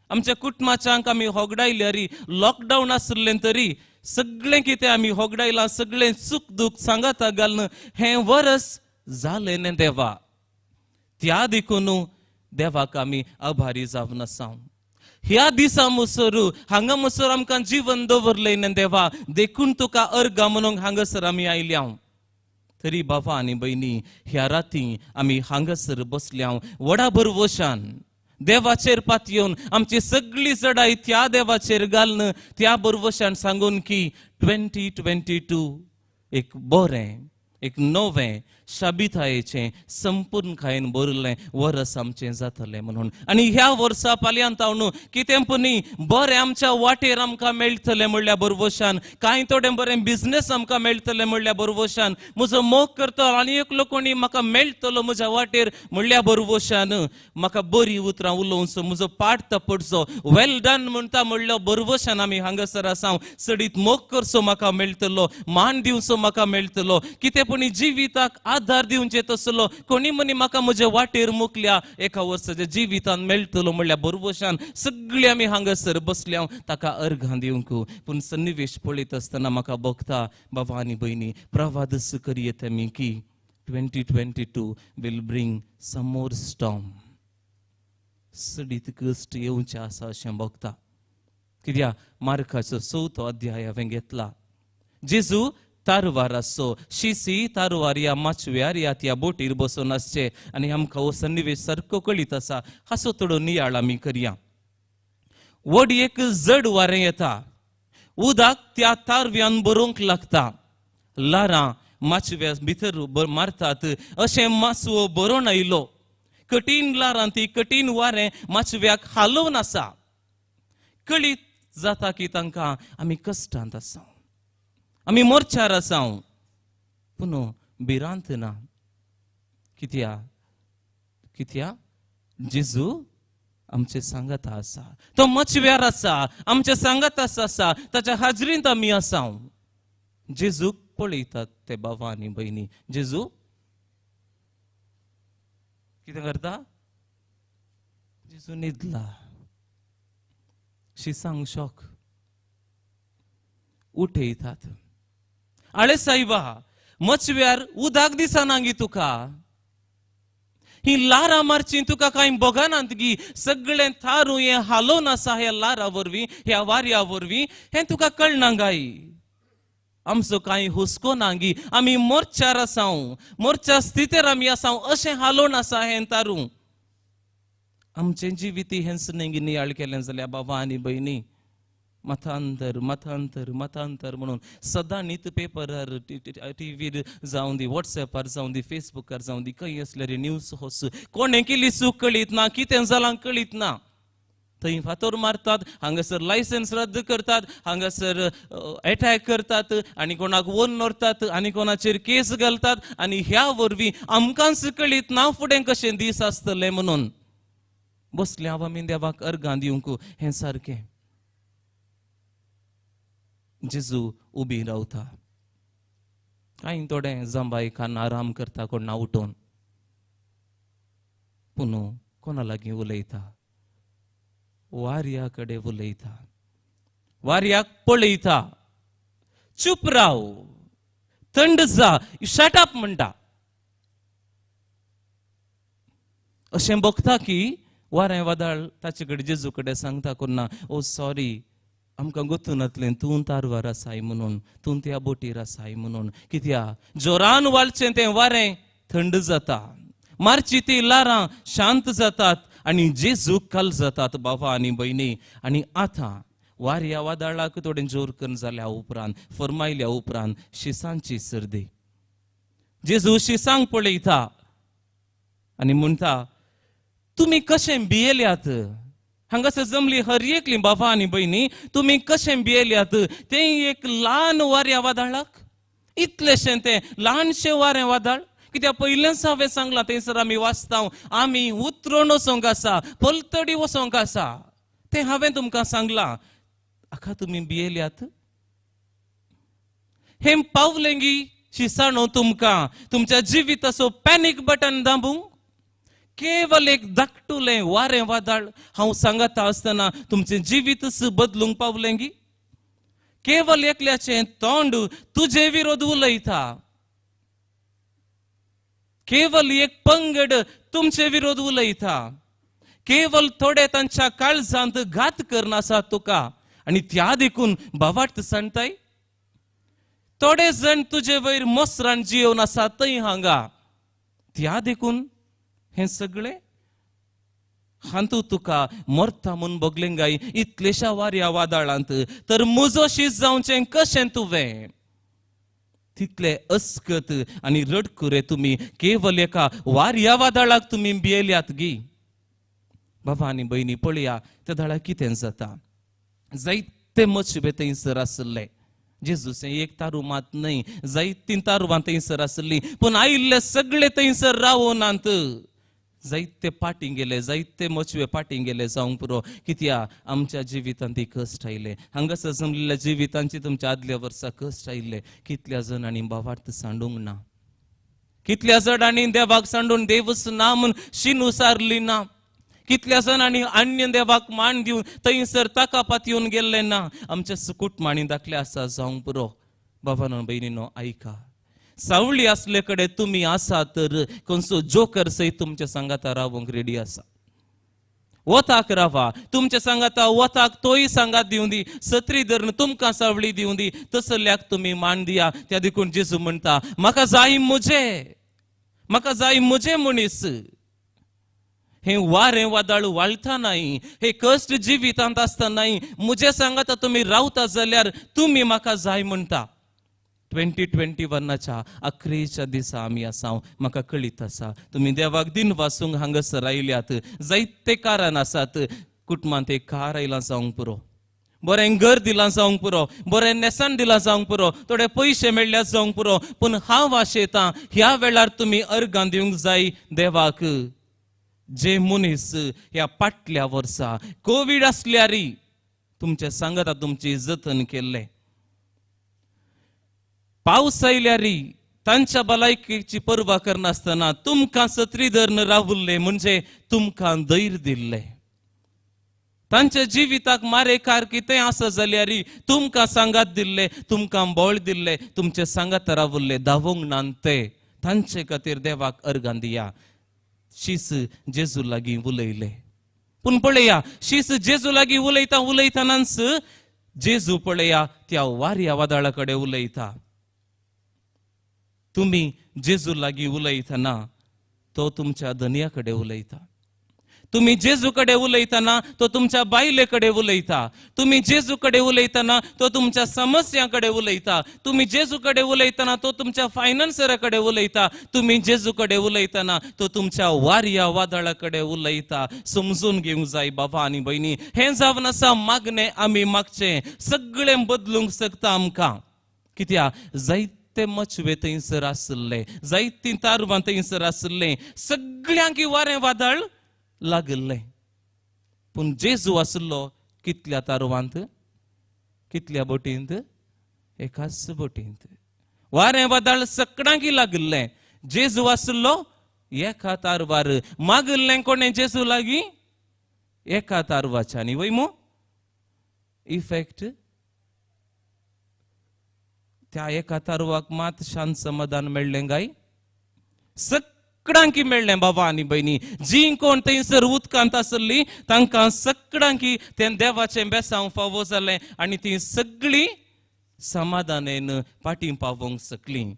आमच्या कुटुंबाच्यांक आमी होगडायल्यारी, लॉकडावन आशिल्लें तरी सगळें कितें आमी होगडायलां, सगळें सूख दूख सांगाता घालून हें वरस जालें न्ही देवा, त्या देखून देवाक आमी आभारी जावन आसा. ह्या दिसा मुसर हांगा मुसर आमकां जिवन दवरलें न्ही देवा, देखून तुका अर्गां म्हणूंक हांगासर आमी आयल्या. तरी बाबा आनी भयणी ह्या राती आमी हांगासर बसल्या व्हडा भरवशान देवाचेर पातयेवन आमची सगळी चडाय त्या देवाचेर घालून त्या भरवशान सांगून की 2022 एक बरें, एक नवें शाबितायेचें संपूर्ण खायन भरिल्लें वरस आमचें जातलें म्हणून. आनी ह्या वर्सा पालयांत हांव कितें पुणी बरें आमच्या वाटेर आमकां मेळटलें म्हणल्या भरवशान, कांय थोडें बरें बिजनेस आमकां मेळटलें म्हणल्या भरवशान, म्हजो मोग करता आनी एकलो कोणी म्हाका मेळटलो म्हज्या वाटेर म्हणल्या भरवशान, म्हाका बरी उतरां उलोवचो, म्हजो पाट तपडचो, वेल डन म्हणटा म्हणल्या भरवशान आमी हांगासर आसा. चडीत मोग करचो म्हाका मेळटलो, मान दिवचो म्हाका मेळटलो, कितें पुणी जिविताक आधार दिवचे तसलो कोणी मनी म्हाका म्हज्या वाटेर मुकल्या एका वर्साच्या जिवितान मेळटलो म्हणल्या भरवशान सगळी आमी हांगासर बसल्या ताका अर्घां दिवंक. पूण सन्निवेश पळयत आसतना म्हाका भोगता बाबा आनी भयणी, प्रवादस करयेत आमी की 2022 will bring some more storm. सडीत कश्ट येवचें आसा अशें भोगता. कित्याक मार्काचो 4थो अध्याय हांवें घेतला. जेजू तारवार आसचो, शिसी तारवार या माचव्यार या त्या बोटीर बसून आसचे आनी आमकां हो सन्निवेश सारको कळीत आसा. हाचो थोडो नियाळ आमी करया. व्हड एक जड वारें येता, उदक त्या तारव्यान भरूंक लागता, ल्हारां माचव्या भितर मारतात, अशें मासवो भरून आयलो. कठीण ल्हारां ती कठीण वारें माचव्याक हालोवन आसा. कळीत जाता की तांकां आमी कश्टांत आसा, आमी मोर्चार आसा, पूण भिरांत ना. कित्या कित्या जेजू आमचे सांगात आसा, तो मचव्यार आसा, आमचे सांगात आसा, ताच्या हाजरींत आमी आसा. जेजूक पळयतात ते बाबा आनी भयणी. जेजू कितें करता? जेजू न्हिदला. शिसांक शॉक. उठयतात, आळे सायबा, मचव्यार उदक दिसना गी तुका, ही लारां मारची तुका कांय बगनात गी, सगळें थारू हें हालोवन आसा ह्या लारा वरवीं, ह्या वाऱ्या वरवीं, हें तुका कळना गाय? आमचो कांय हुस्को ना गी, आमी मोर्चार आसाव, मोर्चा स्थितीर आमी आसाव, अशें हालोवन आसा हें तारू. आमचें जिवीत हेंच न्ही नियाळ केलें जाल्यार बाबा आनी भयणी, मतांतर मतांतर मतांतर म्हणून सदां न्हीत पेपरार, टिवीर जावं दी, वॉट्सॅपार जावं दी, फेसबुकार जावं दी, खंय आसल्यार न्यूज होस कोणें केली चूक कळीत ना, कितें जालां कळीत ना. थंय फातोर मारतात, हांगासर लायसन्स रद्द करतात, हांगासर एटॅक करतात आनी कोणाक वोन व्हरतात आनी कोणाचेर केस घालतात. आनी ह्या वरवीं आमकांच कळीत ना फुडें कशें दीस आसतले म्हणून बसले हांव आमी देवाक अर्गां दिवंक. हें सारकें. जेजू उबी रावता, कांय थोडे जांबाय खान आराम करता, कोण ना उठोवन पूण कोणा लागीं उलयता? वाऱ्या कडेन उलयता, वाऱ्याक पळयता, चूप राव, थंड जा, शट अप म्हणटा. अशें बघता की वारें वादळ ताचे कडेन जेजू कडेन सांगता कोन्ना, ओ सॉरी, आमकां गोतून नातलें तूं तारवार आसाय म्हणून, तूं त्या बोटीर आसाय म्हणून. कित्या जोरान वाळचें तें वारें थंड जाता, मारची ती लारां शांत जातात आनी जेजूक काल जातात बाबा आनी भयणी. आनी आतां वाऱ्या वादळाक थोडें जोर करून जाल्या उपरांत, फरमायल्या उपरांत शिसांची सर्दी. जेजू शिसांक पळयता आनी म्हणटा, तुमी कशें भियेल्यात? हांगासर जमली हर एकली बाबा आनी भयणी, तुमी कशें भियेल्यात? तें एक ल्हान वाऱ्या वादळाक, इतलेशें तें ल्हानशें वारें वादळ. कित्याक पयलेंच हांवें सांगलां, थंयसर आमी वाचता, आमी उतरून वचोंक आसा, पलतडी वचोंक आसा, तें हांवें तुमकां सांगलां. आका तुमी भियेल्यात? हें पावलें गी शिसाणो तुमकां तुमच्या जिविताचो पॅनीक बटन दाबूंक? केवल एक धाकटुलें वारें वादळ हांव सांगता आसतना तुमचें जिवीतच बदलूंक पावलें गी? केवल एकल्याचें तोंड तुजे विरोध उलयता, केवल एक पंगड तुमचे विरोध उलयता, केवल थोडे तांच्या काळजांत घात करना आसा तुका आनी त्या देखून बावाट सांगताय. थोडे जण तुजे वयर मोसरान जियोवन आसा थंय हांगा, त्या देखून हें सगळें हांतू तुका मरता म्हूण भोगलें गाय इतलेशा वाऱ्या वादळांत, तर म्हजो शीत जावचें कशें तुवें? तितले अस्कत आनी रडकुरे तुमी केवल एका वाऱ्या वादळाक तुमी भियेल्यात गी? बाबा आनी भयणी पळया त्या दळाक कितें जाता. जायते मचबे थंयसर आसले, जेजूचें एक तारू मात न्हय, जायतीं तारवां थंयसर आसलीं, पूण आयिल्ले सगळे थंयसर रावनात. जायते पाटी गेले, जायते मचवे पाटी गेले जावंक पुरो. कित्या आमच्या जिवितांत ती कश्ट आयले, हांगासर जमलेल्या जिवितांची तुमच्या आदल्या वर्सा कश्ट आयिल्ले. कितल्या जाणांनी बावार्थ सांडूंक ना, कितल्या जाणांनी देवाक सांडून देवच ना म्हूण शीन उसारली ना, कितल्या जाणांनी अन्य देवाक मान दिवन थंयसर ताका पातयेवन गेल्ले ना. आमच्या सुकूट माणी दाखले आसा जावंक पुरो. बाबानो भयणीनो आयका, सावळी आसले कडेन तुमी आसा तर खंयचो जोकर सयत तुमच्या सांगाता रावंक रेडी आसा. वताक रावा, तुमच्या सांगाता वताक तोय सांगात दिवं दी, सत्री धरून तुमकां सावळी दिवं दी, तसल्याक तुमी मान दिया. त्या देखून जेजू म्हणटा, म्हाका जाय म्हजें, म्हाका जाय म्हजें मनीस. हें वारें वादळ वाळटा न्हय, हे कश्ट जिवितांत आसता न्हय, म्हजे सांगाता तुमी रावता जाल्यार तुमी म्हाका जाय म्हणटा. 2021च्या अकरेच्या दिसा आमी आसा, म्हाका कळीत आसा तुमी देवाक दिन वासूंक हांगासर आयल्यात. जायते कारण आसात, कुटुंबांत एक कार आयलां जावंक पुरो, बरें घर दिलां जावंक पुरो, बरें न्हेसण दिलां जावंक पुरो, थोडे पयशे मेळ्ळ्यात जावंक पुरो, पूण हांव आशेतां ह्या वेळार तुमी अर्गां दिवंक जाय देवाक. जे मनीस ह्या फाटल्या वर्सा कोवीड आसल्यारी तुमचे सांगता तुमची जतन केल्लें, पावस आयल्यारी तांच्या भलायकेची पर्वा करनासतना तुमकां सत्री धरून रावल्ले, म्हणजे तुमकां धैर्य दिल्लें. तांच्या जिविताक मारेकार कितें आसा जाल्यार तुमकां सांगात दिल्ले, तुमकां बळ दिल्ले, तुमचे सांगात रावल्ले, धांवूंक ना ते, तांचे खातीर देवाक अर्गां दिया. शीस जेजू लागीं उलयले. पूण पळया, शीस जेजू लागीं उलयता उलयतनाच जेजू पळया त्या वाऱ्या वादळा कडेन उलयता. तुमी जेजू लागीं उलयतना तो तुमच्या धनया कडेन उलयता. तुमी जेजू कडेन उलयतना तो तुमच्या बायले कडेन उलयता. तुमी जेजू कडेन उलयतना तो तुमच्या समस्यां कडेन उलयता. तुमी जेजू कडेन उलयतना तो तुमच्या फायनान्सरा कडेन उलयता. तुमी जेजू कडेन उलयतना तो तुमच्या वाऱ्या वादळा कडेन उलयता. समजून घेवंक जाय बाबा आनी भयणी, हें जावन आसा मागणें आमी मागचें, सगळें बदलूंक शकता आमकां. कित्याक जायते मचवे थंयसर आशिल्ले, जायतीं तारवां थंयसर आशिल्लें, सगळ्यांक वारें वादळ लागल्लें. पूण जेजू आशिल्लो कितल्या तारवांत, कितल्या बोटींत? एकाच बोटींत. वारें वादळ सगळ्यांक लागल्लें, जेजू आशिल्लो एका तारवार. मागिल्लें कोणें जेजू लागीं? एका तारवाच्या. न्ही वय मू इफेक्ट त्या एका तारवाक मात शांत समाधान मेळ्ळें काय? सगळ्यांकी मेळ्ळें बाबा आनी भयणी. जी कोण थंयसर उदकांत आसली तांकां सगळ्यांकी तें देवाचें बेसांव फावो जालें आनी ती सगळीं समाधानेन फाटीं पावोवंक शकलीं.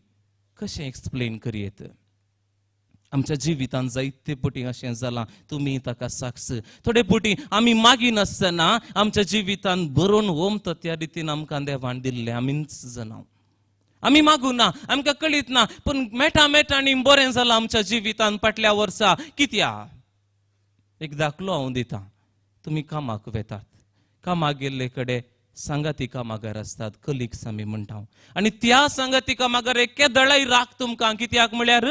कशें एक्सप्लेन करयेत? आमच्या जिवितांत जायते पटी अशें जालां, तुमी ताका साक्ष. थोडे पटी आमी मागिनासतना आमच्या जिवितांत बरोवन ओमता त्या रितीन आमकां देवान दिल्लें आमीच जाणां. आमी मागूं ना, आमकां कळीत ना, पूण मेटा मेटा आनी बरें जालां आमच्या जिवितांत फाटल्या वर्सा. कित्याक? एक दाखलो हांव दितां. तुमी कामाक वेतात, कामाक गेल्ले कडेन सांगाती कामागार आसतात, कलिग्स आमी म्हणटा, आनी त्या सांगाती कामागार एके दळाय राग तुमकां. कित्याक म्हळ्यार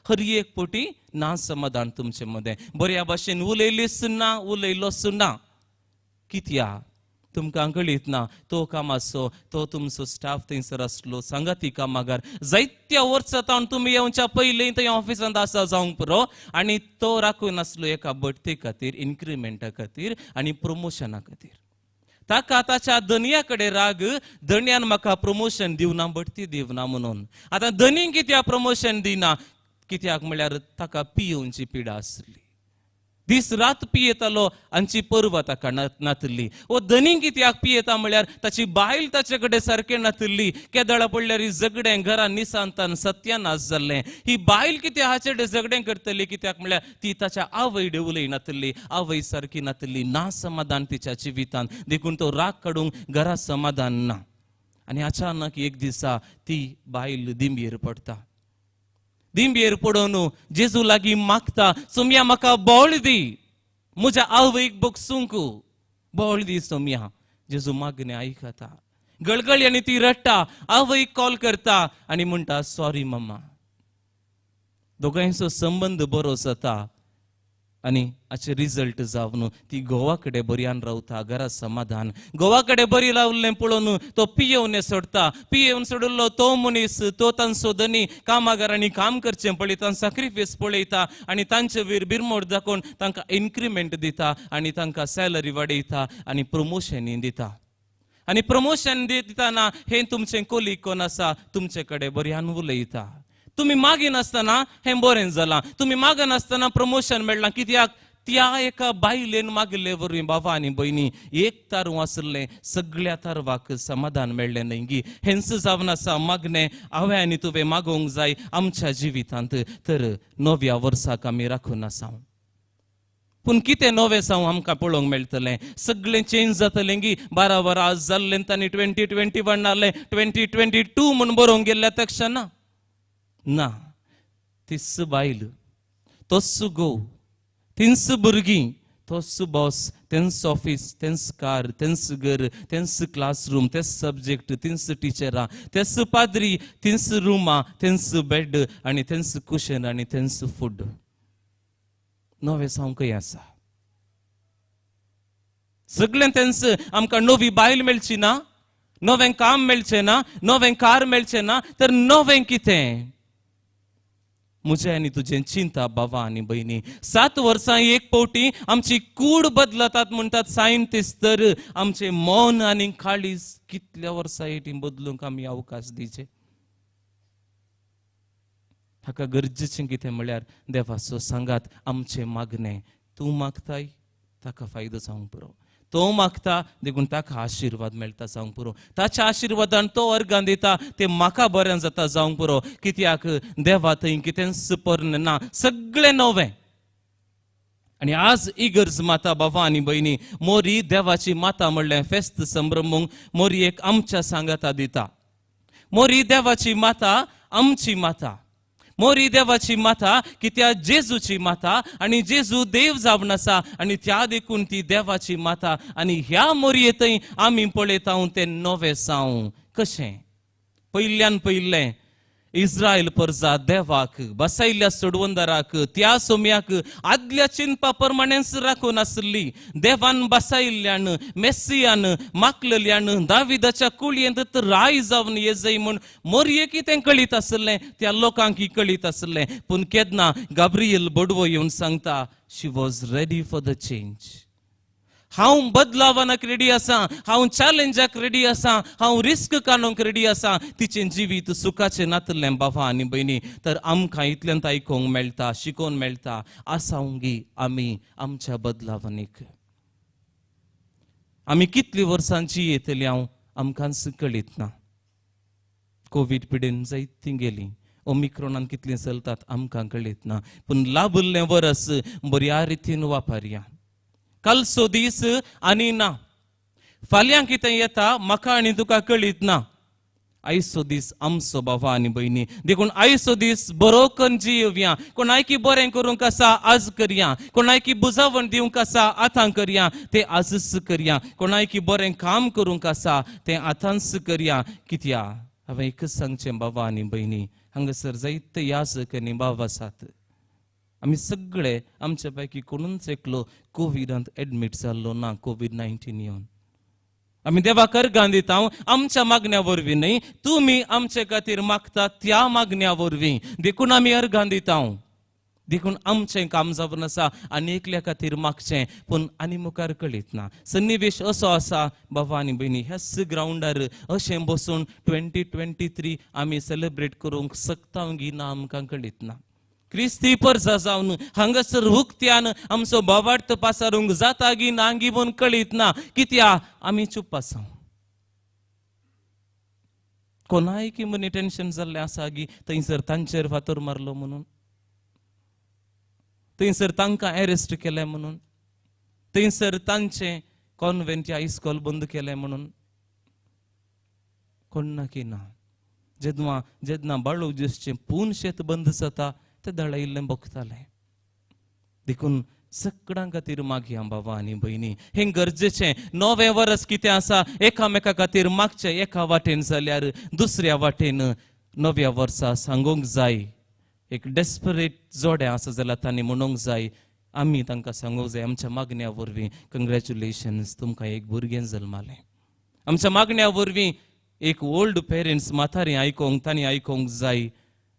हर एक पटी ना समाधान तुमचे मदें, बऱ्या भाशेन उलयलीच ना, उलयलोच ना. कित्याक? तुमकां कळीत ना तो कामाचो, तो तुमचो स्टाफ थंयसर आसलो, सांगाती कामागार जायत्या वर्सां तावन तुमी येवच्या पयलीं थंय ऑफिसांत आसा जावंक पुरो, आनी तो राखून आसलो एका बडटे खातीर, इन्क्रिमेंटा खातीर आनी प्रमोशना खातीर. ताका ताच्या धनया कडेन राग, धनयान म्हाका प्रमोशन दिवना, बडटी दिवना म्हणून. आतां धनी कित्याक प्रमोशन दिना? कित्याक म्हळ्यार ताका पियोवची पिडा आसली, दीस रात पियेतालो, आमची पर्वा ताका नातिल्ली. ओ धनी कित्याक पियेता म्हळ्यार ताची बायल ताचे कडेन सारकें नातिल्ली, केदळा पडल्यार झगडें घरा निसांतान सत्यानाश जाल्लें. ही बायल कित्याक हाचे कडेन झगडें करतली? कित्याक म्हळ्यार ती ताच्या आवय उलय नातिल्ली, आवय सारकी नातिल्ली, ना समाधान तिच्या जिवितांत, देखून तो राग काडूंक घरा समाधान ना. आनी अचानक एक दिसा ती बायल दिंबेर पडटा. दिंबेर पडोवन जेजू लागीं मागता, सोमया म्हाका बळ दी, म्हज्या आवयक बगसूंक बळ दी सोमया. जेजू मागणें आयकता, गळगळी आनी ती रडटा, आवयक कॉल करता आनी म्हणटा सॉरी मम्मा. दोगांयचो संबंद बरो जाता आनी हाचे रिजल्ट जावन ती घोवा कडेन बऱ्यान रावता, घरा समाधान. घोवा कडेन बरी रावल्लें पळोवन तो पियेवन सोडटा. पियेवन सोडिल्लो तो मनीस, तो तांचो धनी कामागारांनी काम करचें पळयता, सॅक्रिफायस पळयता आनी तांचे वयर बिरमोड दाखोवन तांकां इन्क्रिमेंट दिता आनी तांकां सॅलरी वाडयता आनी प्रमोशनूय दिता. आनी प्रमोशन दितना हें तुमचें कोलीग कोण आसा तुमचे कडेन बऱ्यान उलयता. तुमी मागिनासतना हें बरें जालां, तुमी मागनासतना प्रमोशन मेळ्ळां. कित्याक? त्या एका बायलेन मागिल्ले वरवीं बाबा आनी भयणी एक तारू आशिल्लें, सगळ्या तारवाक समाधान मेळ्ळें न्हय गी. हेंच जावन आसा मागणें हांवें आनी तुवें मागोवंक जाय आमच्या जिवितांत. तर नव्या वर्साक आमी राखून आसा, पूण कितें नवें साव आमकां पळोवंक मेळटलें? सगळें चेंज जातलें गी. 12 वरां आज जाल्लें तांणी 2021 जालें, 2022 म्हूण बरोवंक गेल्ल्या तक्षणा ना. तीच बायल, तोच घोव, तींच भुरगीं, तोच बॉस, तेंच ऑफीस, तेंच कार, तेंच घर, तेंच क्लासरूम, तेच सब्जेक्ट, तींच टिचरां, तेच पाद्री, तींच रुमां, तेंच बेड आनी तेंच कुशन आनी तेंच फूड. नवें जावंकय आसा. सगळें तेंच आमकां नवी बायल मेळची ना, नवें काम मेळचें ना, नवें कार मेळचें ना, तर नवें कितें? म्हजें आनी तुजें चिंता बाबा आनी भयणी. 7 वर्सां एक फावटी आमची कूड बदलतात म्हणटात सायंटिस्ट, तर आमचें मन आनी काळीज कितल्या वर्सां एटी बदलूंक आमी अवकाश दिवचे? हाका गरजेचें कितें म्हळ्यार देवाचो सांगात आमचें मागणें. तूं मागताय ताका फायदो जावंक पुरो, तो मागता देखून ताका आशिर्वाद मेळटा जावंक पुरो, ताच्या आशिर्वादान तो अर्गान दिता तें म्हाका बरें जाता जावंक पुरो. कित्याक देवा थंय कितेंच पोरणें ना, सगळें नवें. आनी आज इगर्ज माता बाबा आनी भयणी मोरी देवाची माता म्हणलें फेस्त संभ्रमूंक मोरी एक आमच्या सांगाता दिता. मोरी देवाची माता आमची माता, मोरी देवाची माता की त्या जेजूची माता, आनी जेजू देव जावन आसा आनी त्या देखून ती देवाची माता. आनी ह्या मोरयेंतय आमी पळयता तें नवें साव कशें पयल्यान पयलें इस्रायल परजा देवाक बसायल्ल्या सोडवंदराक त्या सोम्याक आदल्या चिंतपा प्रमाणेच राखून आसली. देवान बसायल्ल्यान मेस्सियान माकलल्यान दाविदाच्या कुळयेंत राय जावन येजय म्हूण मोरये कितें कळीत आसलें, त्या लोकांक कळीत आसलें. पूण केन्ना गाब्रियल बडवो येवन सांगता, she was ready for the change. हांव बदलावानाक रेडी आसा, हांव चॅलेंजाक रेडी आसा, हांव रिस्क काडूंक रेडी आसा. तिचें जिवीत सुखाचें नातलें बाबा आनी भयणी. तर आमकां इतल्यान आयकूंक मेळटा, शिकोवंक मेळटा, आसावंगी आमी आमच्या बदलावानीक. आमी कितलीं वर्सां जियेतली हांव आमकांच कळीत ना. कोवीड पिडेन जायतीं गेलीं, ओमिक्रोनान कितलीं चलतात आमकां कळीत ना. पूण लाभल्लें वरस बऱ्या रितीन वापरया. कालचो दीस आनी ना, फाल्यां कितें येता म्हाका आनी तुका कळीत ना. आयचो दीस आमचो बाबा आनी भयणी, देखून आयचो दीस बरो करून जियोवया. कोणायकी बरें करूंक आसा आज करया, कोणायकी बुजावण दिवंक आसा आतां करया, तें आजच करया. कोणायकी बरें काम करूंक आसा तें आतांच करया. कित्या हांवें एकच सांगचें बाबा आनी भयणी, हांगासर जायते याजक आनी बाब आसात. आमी सगळे आमच्या पैकी कोणूच एकलो कोविडांत एडमीट जाल्लो ना, कोवीड-19 येवन. आमी देवाक अर्गां दिता आमच्या मागण्या वरवीं न्हय, तुमी आमचे खातीर मागता त्या मागण्या वरवीं, देखून आमी अर्गां दिता. देखून आमचें काम जावन आसा आनी एकल्या खातीर मागचें, पूण आनी मुखार कळीत ना. सन्निवेश असो आसा बाबा आनी भयणी, ह्याच ग्रावंडार अशें बसून 2023 आमी सेलेब्रेट करूंक शकता गी ना आमकां कळीत ना. क्रिस्ती परजा जावन हांगासर उक्त्यान आमचो भावार्थ पासारूंक जाता गी ना गी म्हूण कळीत ना. कित्या आमी चूप आसा. कोणाय की म्हणी टेन्शन जाल्लें आसा गी थंयसर तांचेर फातर मारलो म्हणून, थंयसर तांकां एरेस्ट केलें म्हणून, थंयसर तांचें कॉन्वेंट या इस्कॉल बंद केलें म्हणून. कोण ना की ना. जेन्ना जेन्ना बाळू जेसचें पूर्ण शेत बंद जाता ते दळायिल्लें बघतालें. देखून सगळ्यां खातीर मागया बाबा आनी भयणी, हें गरजेचें. नवें वरस कितें आसा एकामेका खातीर मागचें एका वाटेन जाल्यार दुसऱ्या वाटेन नव्या वर्सा सांगूंक जाय. एक डेस्परेट जोडें आसा जाल्यार तांणी म्हणूंक जाय, आमी तांकां सांगूंक जाय आमच्या मागण्या वरवीं कंग्रेच्युलेशन्स, तुमकां एक भुरगें जल्मालें. आमच्या मागण्या वरवीं एक ओल्ड पेरंट्स म्हातारी आयकूंक तांणी आयकूंक जाय,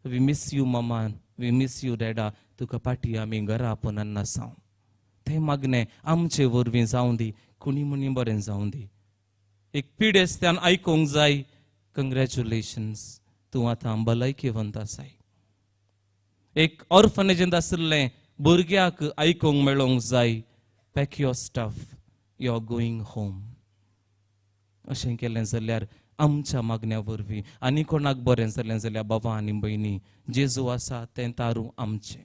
we miss you mama, we miss you डॅडा, तुका पाटी आमी घरा आपोवन नासांव. तें मागणें आमचे वरवीं जावं दी, कोणी म्हणी बरें जावं दी. एक पिडेस्त्यान आयकूंक जाय, कंग्रेच्युलेशन्स, तूं आतां भलायकेवंत आसाय. एक ऑर्फनेजींत आशिल्लें भुरग्याक आयकूंक मेळोंक जाय, pack your stuff, you are going home. अशें केलें जाल्यार आमच्या मागण्या वरवीं आनी कोणाक बरें जालें जाल्यार बाबा आनी भयणी, जेजू आसा तें तारूं आमचें.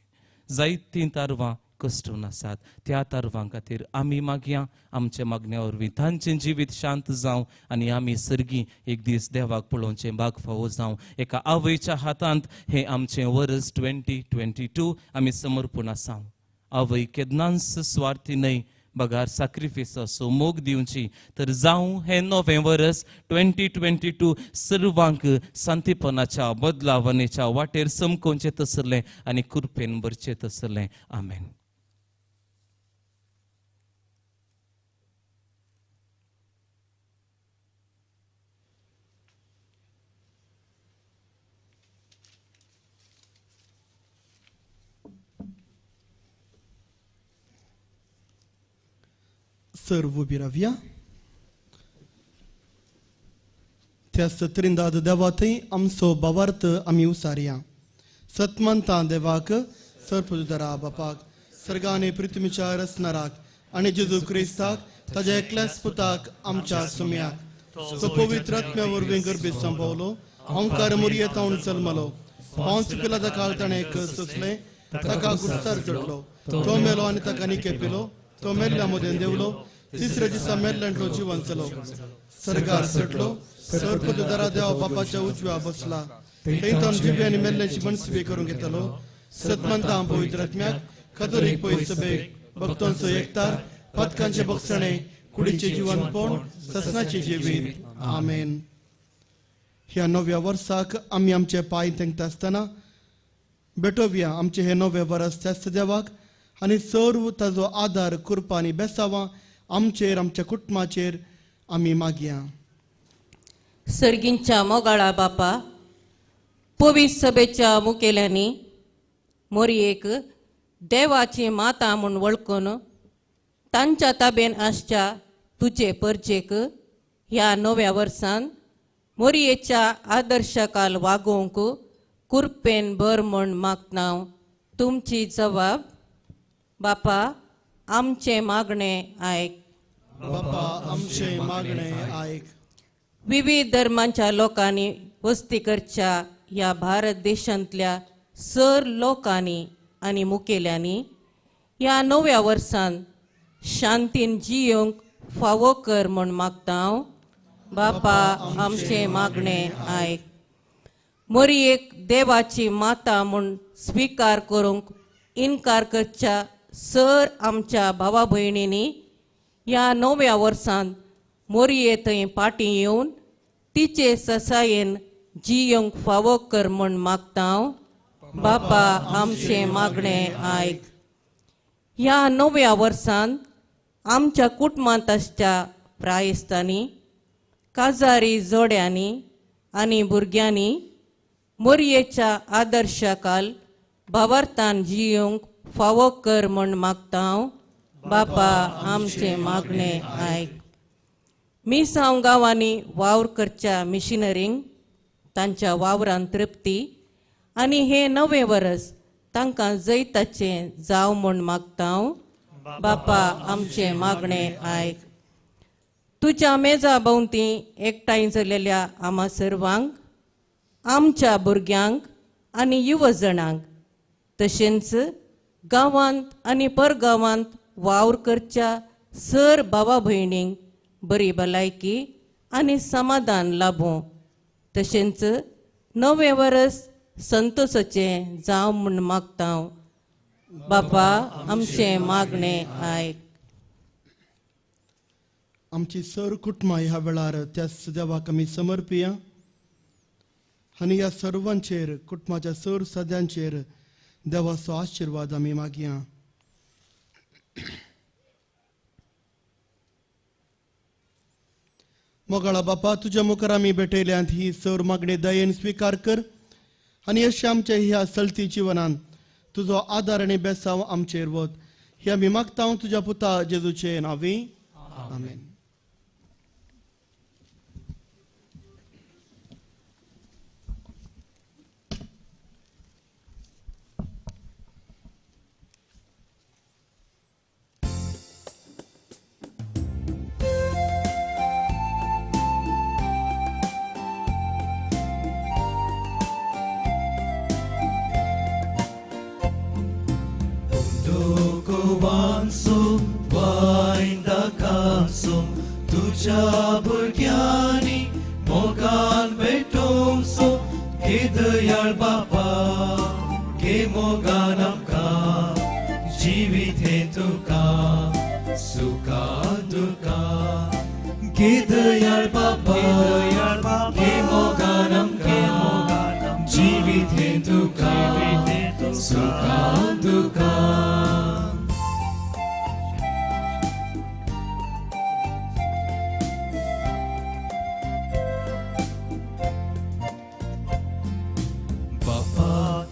जायतीं तारवां कश्टून आसात, त्या तारवां खातीर आमी मागया आमच्या मागण्या वरवीं तांचें जिवीत शांत जावं आनी आमी सर्गी एक दीस देवाक पळोवचें भाग फावो जावं. एका आवयच्या हातांत हें आमचें वरस 2022 आमी समर्पण आसा. आवय केन्नाच स्वार्थी न्हय, बगार साक्रिफिसाचो मोग दिवची. तर जावं हें नवें वरस 2022 सर्वांक शांतीपणाच्या बदलावणेच्या वाटेर समकोवचें तसलें आनी कृपेन भरचें तसलें. आमेन. सर्व उबी रावया. त्या सत्रिंदाद देवा थंय आमचो भावार्थ आमी उसारया. सतमंता देवाक सर्पदुदरा बापाक सर्गाने पृथ्वीच्या रचणाराक आनी जेजू क्रिस्ताक ताज्या एकल्याच पुताक आमच्या सुम्याक तो पवित्र आत्म्या वरवीं गर्भेत संभवलो अंकार मुरयेत हांव जल्मलो पावस पिलाचा काळ ताणें सोंसलें ताका गुस्तार चडलो तो मेलो आनी ताका निके पिलो तो मेल्ल्या मदें देंवलो तिसऱ्या दिसा मेल्ल्यांतलो जिवन चलो सर्गार चडलो सर्पदुदरा देवा बापाच्या उजव्या बसला थंय तो जिवे आनी मेल्ल्याची मनसुबी करूंक घेतलो. सतमंता पवित्र आत्म्याक कथोलीक पवित्र सभेक भक्तांचो एकतार पदकांचे बक्षणे कुडीचे जिवनपण ससनाचे जिवीत. आमेन. ह्या नव्या वर्साक आमी आमचे पांय तेंकता आसतना भेटोवया आमचे हे नवे वर्स त्याच देवाक आनी सर्व ताजो आदार कृपा आनी बेसावां आमचेर आमच्या कुटुंबाचेर आमी मागया. सर्गींच्या मोगाळा बापा, पवित्र सभेच्या मुखेल्यांनी मोरयेक देवाची माता म्हूण वळखून तांच्या ताबेन आसच्या तुजे परजेक ह्या नव्या वर्सान मोरयेच्या आदर्शकाल वागोवंक कुरपेन बर म्हूण मागता हांव. तुमची जबाब बापा आमचें मागणें आयक. बापा आमचें मागणें आयक. विविध धर्मांच्या लोकांनी वस्ती करच्या ह्या भारत देशांतल्या सर लोकांनी आनी मुखेल्यांनी ह्या नव्या वर्सान शांतीन जियोंक फावो कर म्हूण मागता हांव. बापा आमचें मागणें आयक. मोरयेक देवाची माता म्हूण स्विकार करूंक इनकार करच्या सर आमच्या भावा भयणींनी ह्या नव्या वर्सान मोरये थंय पाटी येवन तिचे ससायेन जियोंक फावो कर म्हूण मागता हांव. बापा आमचें मागणें आयक. ह्या नव्या वर्सान आमच्या कुटुंबांत आसच्या प्रायस्तांनी काजारी जोड्यांनी आनी भुरग्यांनी मोरयेच्या आदर्शकाल भावार्थान जियोंक फावो कर म्हूण मागता हांव. बापा आमचें मागणें आयक. मिसांव गांवांनी वावर करच्या मिशिनरींक तांच्या वावरान तृप्ती आनी हें नवें वरस तांकां जैताचें जावं म्हूण मागता हांव. बापा आमचें मागणें आयक. तुज्या मेजा भोंवती एकठांय जालेल्या आमा सर्वांक आमच्या भुरग्यांक आनी युवजणांक तशेंच गांवांत आनी परगांवांत वावर करच्या सर भावा भयणींक बरी भलायकी आनी समाधान लाभूं तशेंच नवें वरस संतोषाचें जावं म्हूण मागता हांव. बापा आमचें मागणें आयक. आमची सर कुटुंबां ह्या वेळार त्याच देवाक आमी समर्पिया आनी ह्या सर्वांचेर कुटुंबाच्या सर सद्यांचेर देवाचो आशिर्वाद आमी मागया. मोगाळा बापा, तुज्या मुखार आमी भेटयल्यांत ही सर मागणी दयेन स्विकार कर आनी अशें आमच्या ह्या चलती जिवनान तुजो आदार आनी बेसांव आमचेर वत ही आमी मागता तुज्या पुता जेजूचे नांवी. आमेन. तुझ्या भुरग्यांनी मोगान भेटोवचो घे दयाळ बापा घे मोगान आमकां जिवीत हें तुका सुखा दुखा घे दयाळ बापा घे मोगान आमकां जिवीत हें तुका सुखा दुखा.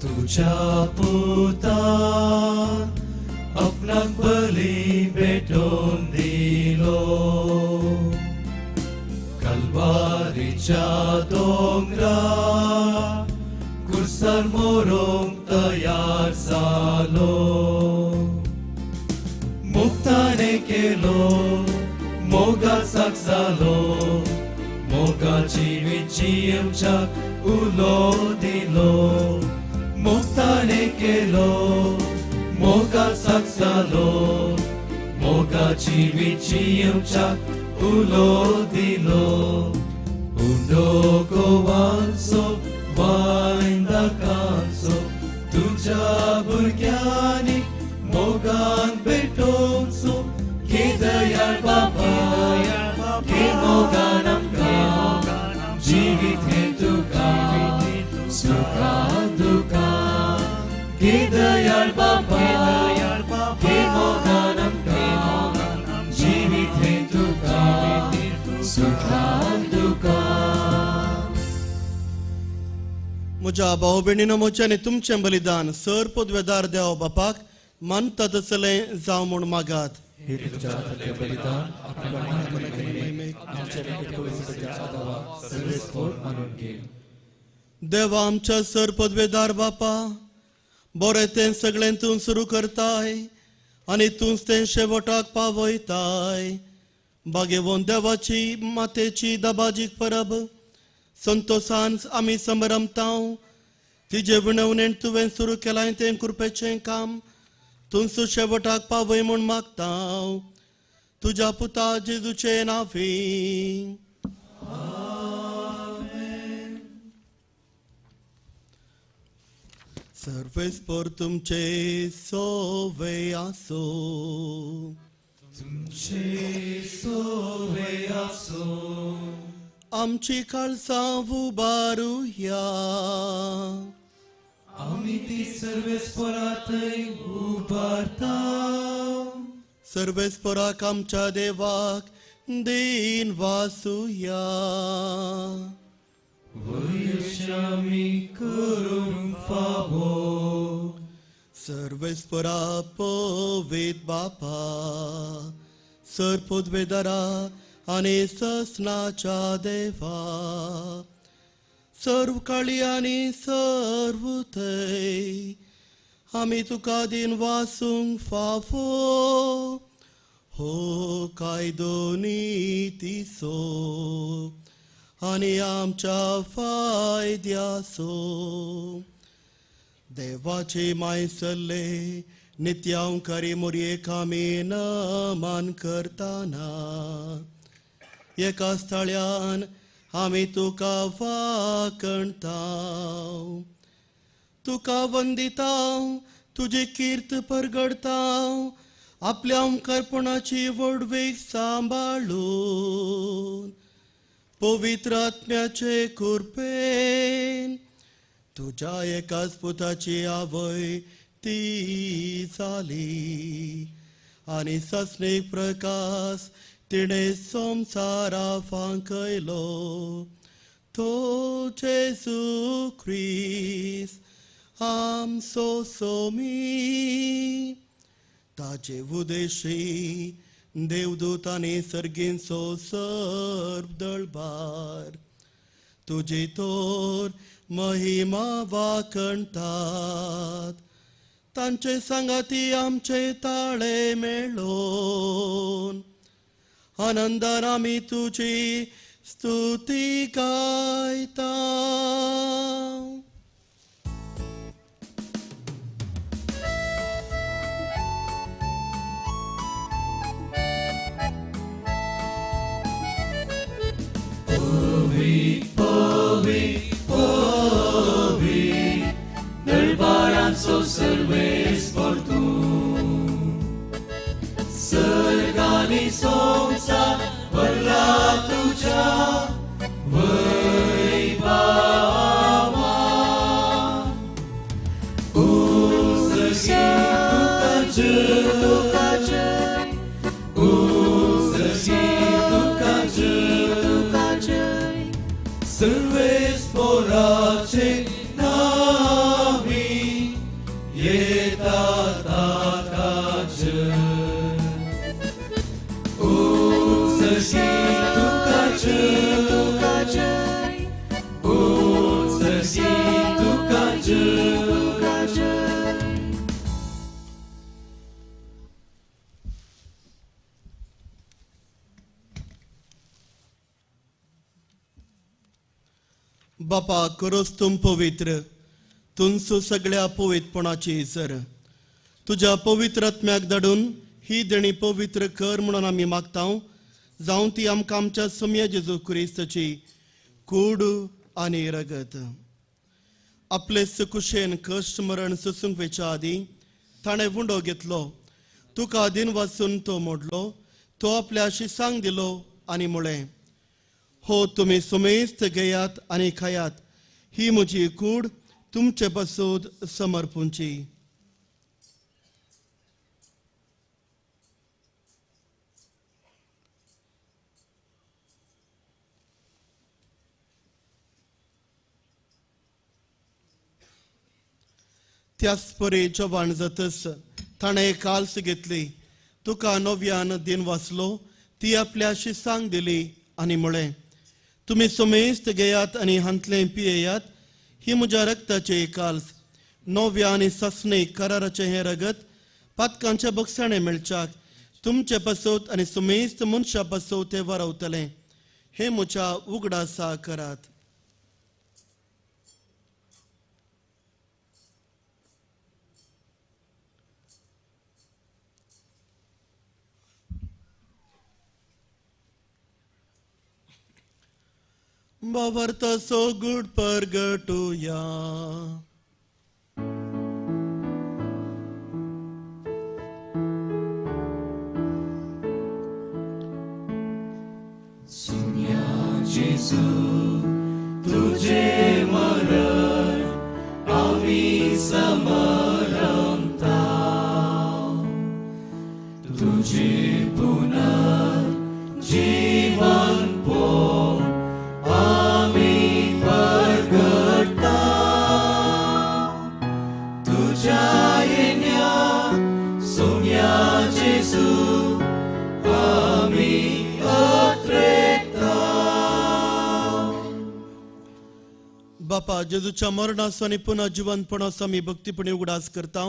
तुझ्या पुतान आपणाक बली भेटोवन दिलो केलो कलवारीच्या दोंगरा कुर्सार मोरोंक तयार जालो मुक्ताने केलो मोगाचाक जालो मोगाची विजयमच्याक उलो दिलो मुक्ताने केलो मोगाचाक जालो मोगाची विजयमच्याक उलो दिलो उंडो गोवांचो वायंदाकांचो तुज्या भुरग्यांनी मोगान भेटोवचो के दयाळ बाबा के मोगान आमकां जिवीत हें तुका सुखा दुखा के दयाळ बाबा के मोगान आमकां जिवीत हें तुका सुखा दुखा. म्हज्या भाव भयणीनो म्हजें आनी तुमचें बलिदान सर पदवेदार देव बापाक मानता तसलें जावं म्हूण मागात. हे तुमच्या हातांतलें बलिदान आपल्या महिमेक आमच्या सर्वेस्पोर मानून घे. देवा आमच्या सर पदवेदार बापा बरें तें सगळें तूं सुरू करताय आनी तूंच तें शेवटाक पावयताय. बागेवन देवाची मातेची दबाजीक परब संतोसान आमी समरमताव. तिजे विणवणेन तुवें सुरू केलां तें कृपेचें काम तूंच शेवटाक पावय म्हूण मागता तुज्या पुता जेजूचे नांवी. सर्वेस्पोर तुमचे सोवे आसो तुमचे सोवे आसो. आमची काळसां उबारुया आमी ती सर्वेस्पोरा थंय उबारता. सर्वेस्पोराक आमच्या देवाक दीन वासुया. वयशी आमी करूंक फावो सर्वेस्पोरा पवीत बापा सर पदवेदारा आनी ससनाच्या देवा सर्व काळी आनी सर्व थंय आमी तुका दीन वासूंक फावो हो कायदो नितीचो आनी आमच्या फायद्याचो. देवाचे मायसल्ले नित्यांकारी मोरयेक आमी नमन करतना एका स्थळ्यान आमी तुका वाकणता तुका वंदिता तुजी कीर्त परगडता आपल्या ओंकारपणाची व्हडवीक सांबाळून पवित्र आत्म्याचे कृपेन तुज्या एकाच पुताची आवय ती जाली आनी ससनीक प्रकाश तिणें संवसारा फांकयलो तो जेजू क्रिस्त आमचो सोमी. ताचे उदेशी देवदूत आनी सर्गींचो सर्व दळबार तुजी तोर महिमा वाखणतात. तांचे सांगाती आमचे ताळे मेळोन आनंदान आमी तुजी स्तुती गायता. पवी पवी पवी दळबारांचो सर्वेस्पोर तूं सर्गानी संवसार भरला तुज्या वैभवान. उंच तुका जय तुका जय उंच तुका जय तुका जय सर्वेस्पोराचे नावी येता ताका जय. जय, तुका जय, उत्सर्गी तुका जय, तुका जय. बापा करोस तूं पवित्र, तुमचो सगळ्या पवित्रपणाची सर तुज्या पवित्र आत्म्याक धाडून ही देणी पवित्र कर म्हणून आमी मागता, जावं ती आमकां आमच्या सोम्या जेजू क्रिस्ताची कूड आनी रगत. आपले सुकुशेन कश्ट मरण सोसूंक वेच्या आदीं ताणें उंडो घेतलो, तुका दिन वाचून तो मोडलो, तो आपल्या शिसांक दिलो आनी म्हळें, हो तुमी सुमेस्त घेयात आनी खायात, ही म्हजी कूड तुमचे पासून समर्पूंची. त्याच परी जेवण जातच ताणें काल्स घेतली, तुका नव्यान दिन वाचलो, ती आपल्या शिसांक दिली आनी म्हळें, तुमी सुमेस्त घेयात आनी हांतलें पियेयात, ही म्हज्या रक्ताची काल्स, नव्या आनी सासणी कराराचें हें रगत पातकांच्या बक्षाणें मेळच्याक तुमचे पासत आनी सुमेस्त मनशा पासत तें वारवतलें, हें म्हज्या उगडासा करात. बावर्ताचो गूढ परगटुया. सुन्या जेजू तुझे मरण आमी समरमता, तुझे पुनर्जीवन पोवन आमी परगटता, तुझ्या येण्या सोम्या जेजू आमी अत्रेता. बापा जेजूच्या मरणाचो आनी पुनः जिवंतपणाचो आमी भक्तीपणी उगडास करता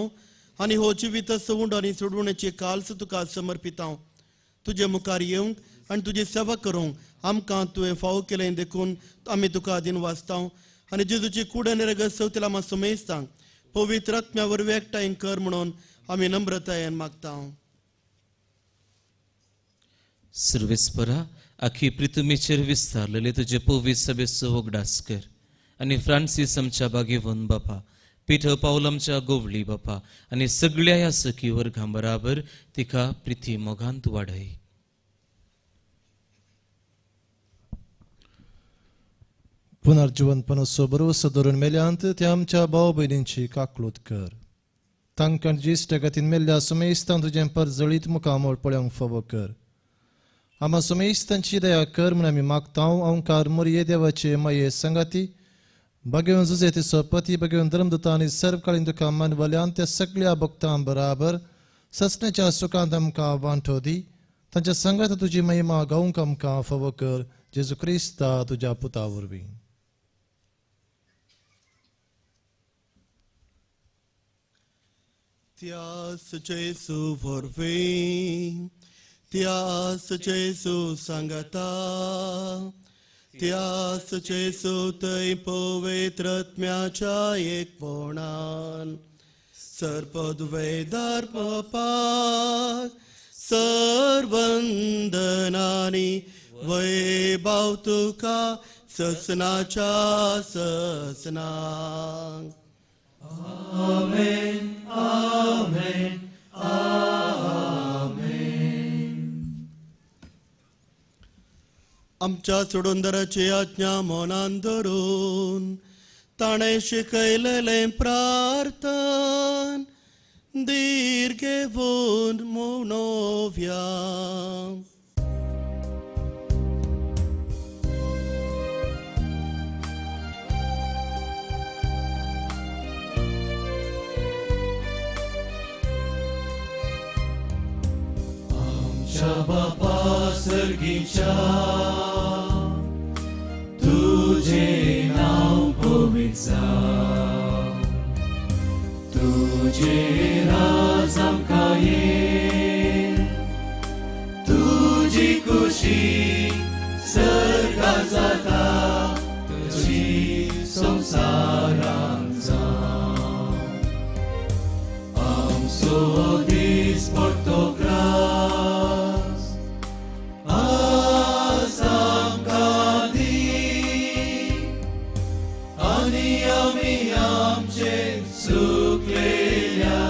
आनी हो जिविताचो उंडो आनी सोडवणेची काल्स तुका समर्पिता. तुजे मुखार येवंक आनी तुजी सेवा करूंक आमकां तुवें फावो केलें देखून आमी तुका दिन वाचता आनी जेजूची कूड आनी रगत सवतीला आमकां सुमेजता पवित्र आत्म्या वरवीं एकठांय कर म्हणून आमी नम्रतायेन मागता. सर्वेस्परा आखी पृथ्वीचेर विस्तारलेले तुजे पवित्र सभेचो उगडास कर आनी फ्रांसीस आमच्या बागेवन बापा, पिटर पावल आमच्या गोवली बापा आनी सगळ्या ह्या सखी वर्गां बराबर तिका प्रिती मोगांत वाडय. पुनर्जिवनपणाचो भरवसो धरून मेल्यांत त्या आमच्या भाव भयणींची काकलूत कर, तांकां ज्येश्ठ मेल्ल्या सुमेस्तान तुजें परजळीत मुखामळ पळोवंक फावो कर. आमा सुमेस्तांची दया कर म्हूण आमी मागता. ओंकार मोरये देवाचे माये संगाती बागेवन जुजेतीचो पती बागेवन धर्मदूता आनी सर्वकाळीन तुका मानवल्यान त्या सगळ्या भक्तां बराबर ससण्याच्या सुखांत आमकां वांटो दी, तांच्या संगात तुजी महिमा गावंक आमकां फावो कर, जेजू क्रिस्ता तुज्या पुता वरवीं. त्यास जेजू वरवीं, त्यास जेजू सांगता, त्यास जेजू थंय पवित्र आत्म्याच्या एकपणान सर्पद्वेदार पपाक सर्वंदनानी वैभव तुका ससनाच्या ससनांक. आमेन, आमेन, आमेन. आमच्या सोडूनदाराची आज्ञा मनान धरून ताणें शिकयलेलें प्रार्थन धीर घेवन म्हणोवया. आमच्या बापा सर्गीच्या तुझे राज आमकां ये, तुजी खुशी सर्गा जाता तशी संवसारांत जावं. आमचो दीस पडतो ग्रास आज आमकां दी, आनी आमी आमचे चुकलेल्या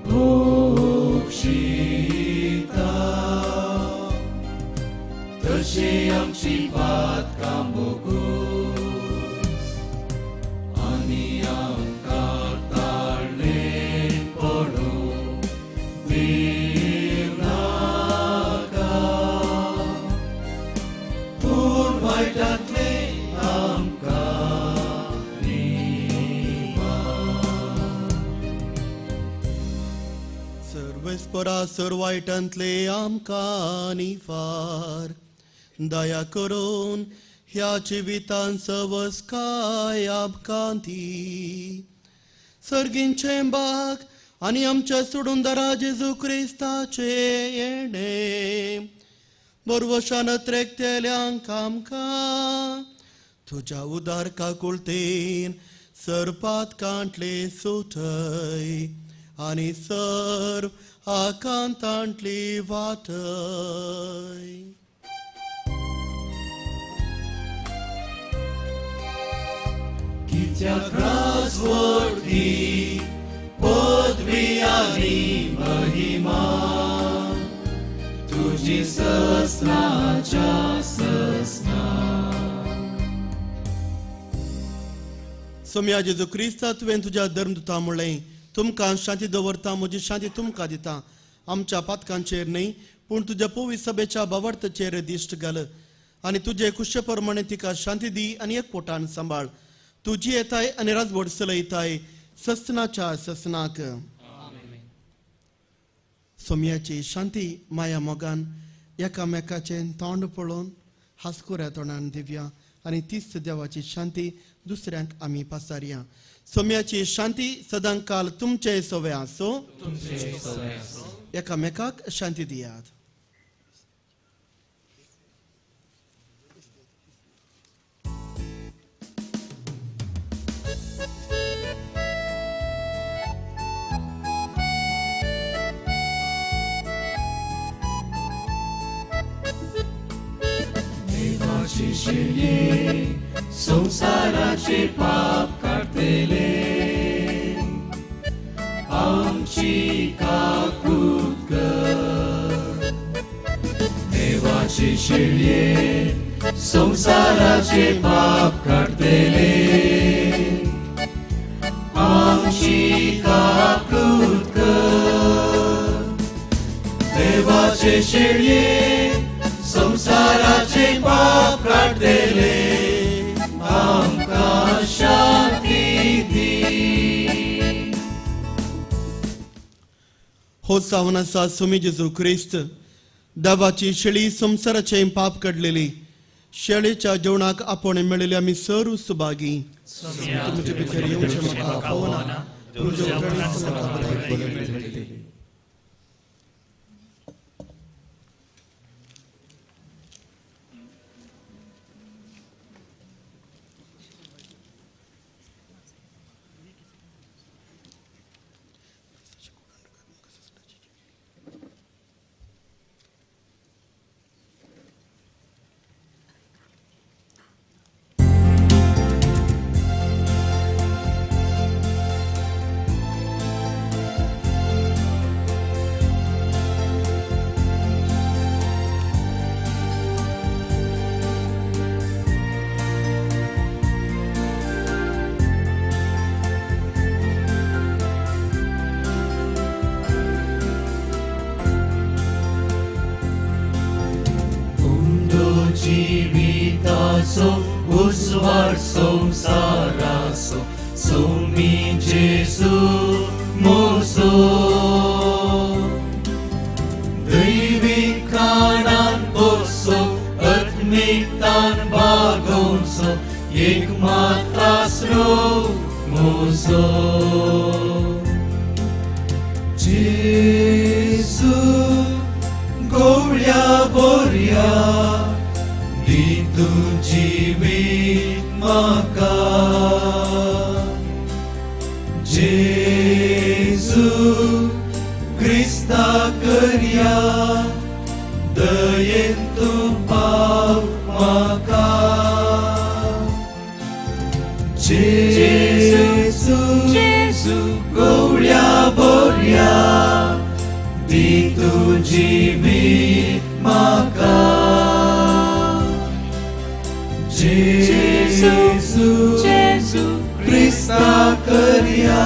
भोगशिता, तशी आमची पातकां भोगूस, आनी आमकां ताळणेन पडूंक दिवं नाका, पूण वायटांतलें आमकां निवार. सर्वेस्परा सर वायटांतले आमकां निवार, दया करून ह्या जिवितान सवसकाय आमकां दी. सर्गींचें बाग आनी आमच्या सोडूनदारा जेजू क्रिस्ताचें येणें बरवशान त्रेकतेल्यांक आमकां तुज्या उदार काकुळतेन सरपात कांटले सुटय आनी सर्व आकांतांतली वाटय. कित्याक राजवटी पदवी आनी महिमा तुजी ससनाच्या ससना. सोम्या जेजू क्रिस्ता, तुवें तुज्या धर्मदूता म्हणलें, तुमकां शांती दवरता, म्हजी शांती तुमकां दिता. आमच्या पातकांचेर न्हय पूण तुज्या पवित्र सभेच्या भावार्थाचेर दिश्ट घाल आनी तुजे खुशे प्रमाणे तिका शांती दी आनी एकवटान सांबाळ. तुजी येताय आनी राजवट चलयताय ससनाच्या ससनाक. सोम्याची शांती माया मोगान एकामेकाचें तोंड पळोवन हांसकुऱ्या तोंडान दिवया आनी तीच देवाची शांती दुसऱ्यांक आमी पासारया. सोम्याची शांती सदांकाल तुमचे सवे आसो. एकामेकाक शांती दियात. देवाची शेळये संवसाराचे पाप काडटले, आमची काकूत कर. देवाची शेळये संवसाराचे पाप काडटले, आमची काकूत कर. देवाचे शेळये संवसाराचे पाप काडटले, आमकां शांती दी. हो जावन आसा सोमी जेजू क्रिस्त, देवाची शेळी संवसाराचें पाप काडलेली. शेळेच्या जेवणाक आपोवणें मेळिल्ले आमी सर्व सुभागी. तुमचे भितर येवचें म्हाका फावना, तुमच्या उपरांत म्हाका बरें मेळटलें. जिविताचो उजवाड संवसाराचो सोमी जेजू मोजो, दैवीक कारणान पोसो आत्मिकतान बागोवचो एक मात आसरो मोजो. जेजू गोवळ्या बोरया दी तूं जिवीत म्हाका जेजू क्रिस्ता करया दयेन तूं पाव म्हाका जेजू गोवळ्या बोरया दी तूं जिवीत म्हाका जेजू क्रिस्ता करया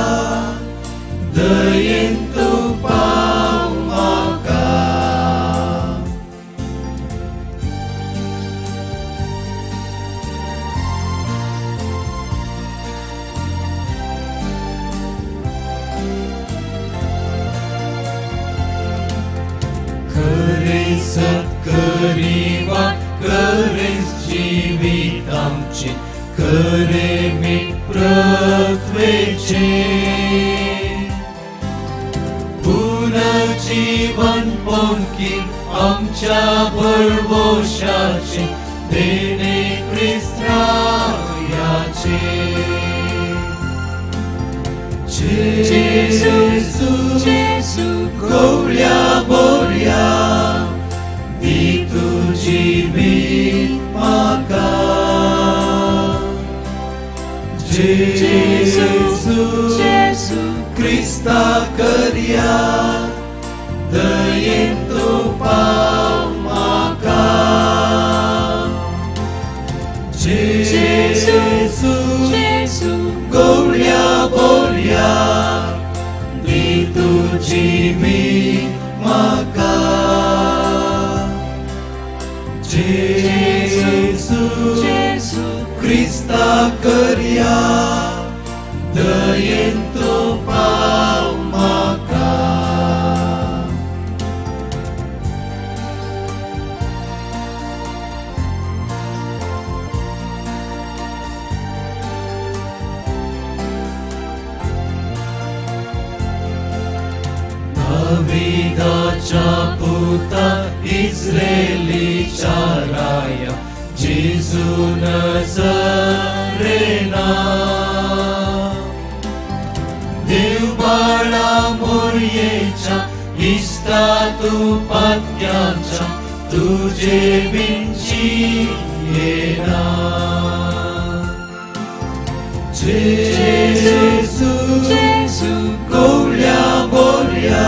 दयेन तूं पाव म्हाका खरें सत करी वाट खरेंच जिवीत आमचें खरें मीठ पृथ्वेचें पुनर्जीवन पोंकी आमच्या भरवशाचें देणें क्रिस्ताचें जेजू गोवळ्या बोरया दी तूं जिवीत म्हाका जेजू क्रिस्ता करया दयेन तूं पाव म्हाका जेजू गोवळ्या बोरया दी तूं जिवीत म्हाका जेजू क्रिस्ता करया दयेन तूं पाव म्हाका दाविदाच्या पुता इस्रायलीच्या राया जेजू नजरेना देव बाळा मोरयेच्या इश्टा तूं पात्याच्या तुजे विंची येना जेजू गोवळ्या बोरया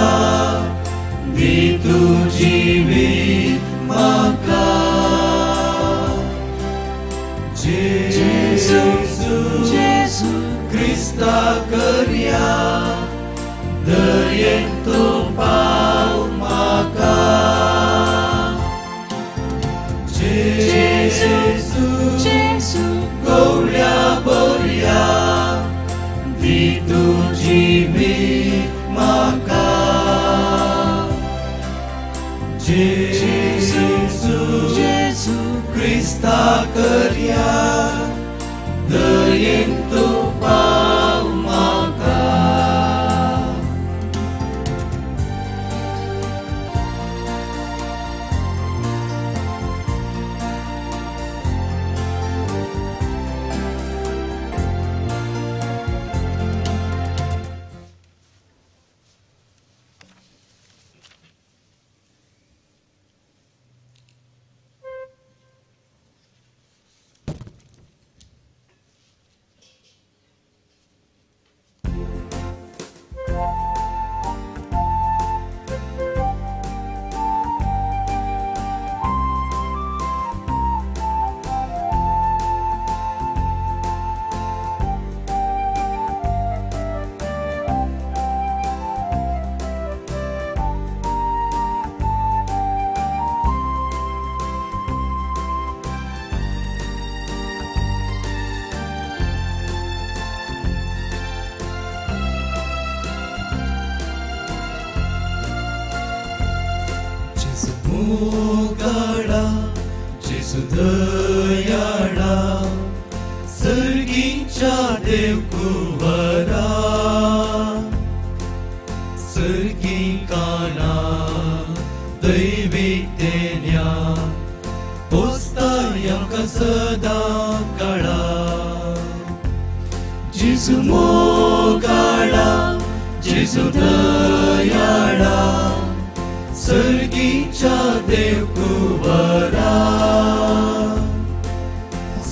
दी तूं जिवीत म्हाका जेजू क्रिस्ता करया दयेन तूं पाव म्हाका जेजू गोवळ्या बोरया दी तूं जिवीत म्हाका जेजू क्रिस्ता करया दयेन तूं पाव म्हाका मोगाळा जेजू दयाळा सर्गीच्या देव कुंवरा सर्गी सदां काळा जेजू मोगाळा जेजू दयाळा सर्गीच्या देवकुवरा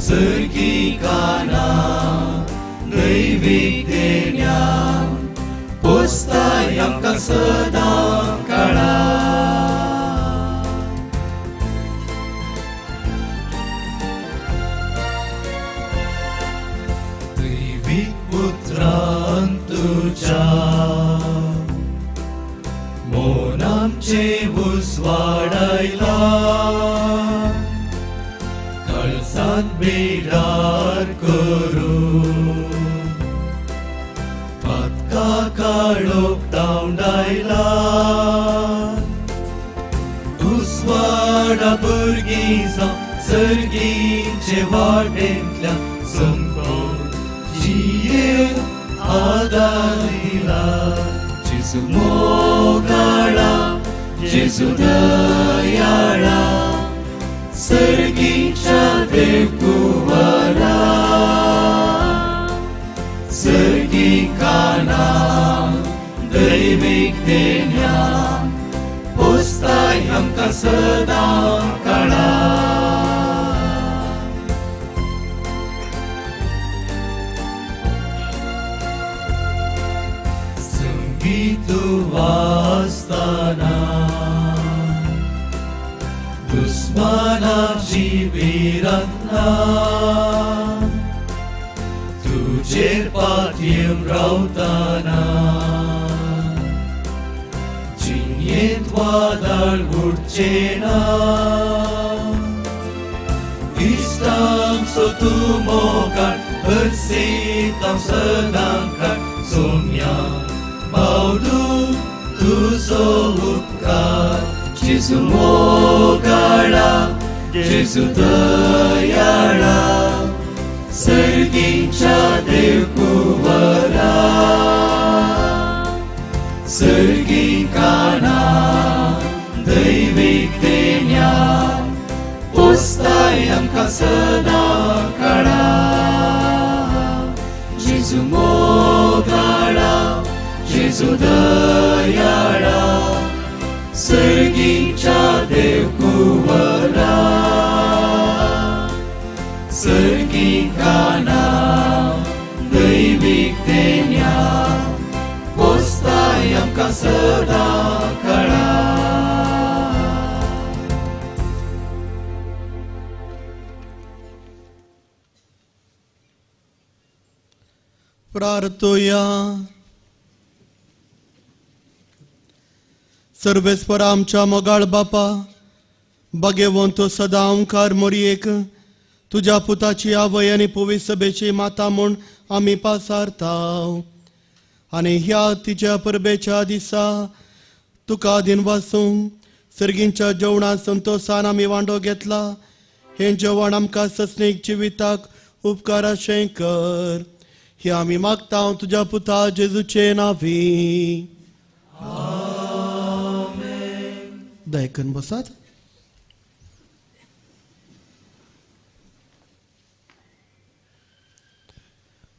सर्गी काना दैवीक देण्या पोसताय आमकां सदां काळा दैवीक उतरान तुज्या मोन आमचें उजवाडायला काळजांत बेडार करून पातका काळोख धांवडायला उजवाडा भुरगीं जावं सर्गीचे वाटेंतल्या संकोन जियेवंक आदार दिला जेजू मोगाळा जेजू दयाळा सर्गीच्या देवकुवरा सर्गी काना दैवीक देण्या पोसताय आमकां सदां काळा संगीत वाजताना दुस्मानाची भिरांत ना तुजेर पातयेवन रावताना जिणेंत वादळ उडचें ना इश्टांचो तूं मोगाळ हरशीत हांव सदां काळ सोम्या बावडू तुजो उपकार जेजू मोगाळा जेजू दयाळा सर्गीच्या देवकुवरा सर्गी काना दैवीक देण्या पोसताय आमकां सदां काळा जेजू मोगाळा जेजू दयाळा सर्गीच्या देवकुवरा सर्गी काना दैवीक देण्या पोसताय आमकां सदां काळा प्रार्थोया. सर्वेस्परा आमच्या मोगाळ बापा भाग्यवंत सदां ओंकार मोरयेक तुज्या पुताची आवय आनी पवित्र सभेची माता म्हूण आमी पासारताव आनी ह्या तिच्या परबेच्या दिसा तुका दिनवासूंक सर्गींच्या जेवणांत संतोसान आमी वांटो घेतला. हें जेवण आमकां सस्नीक जिविताक उपकाराशें कर हे आमी मागता तुज्या पुता जेजूचे नांवी. दयकन बसात.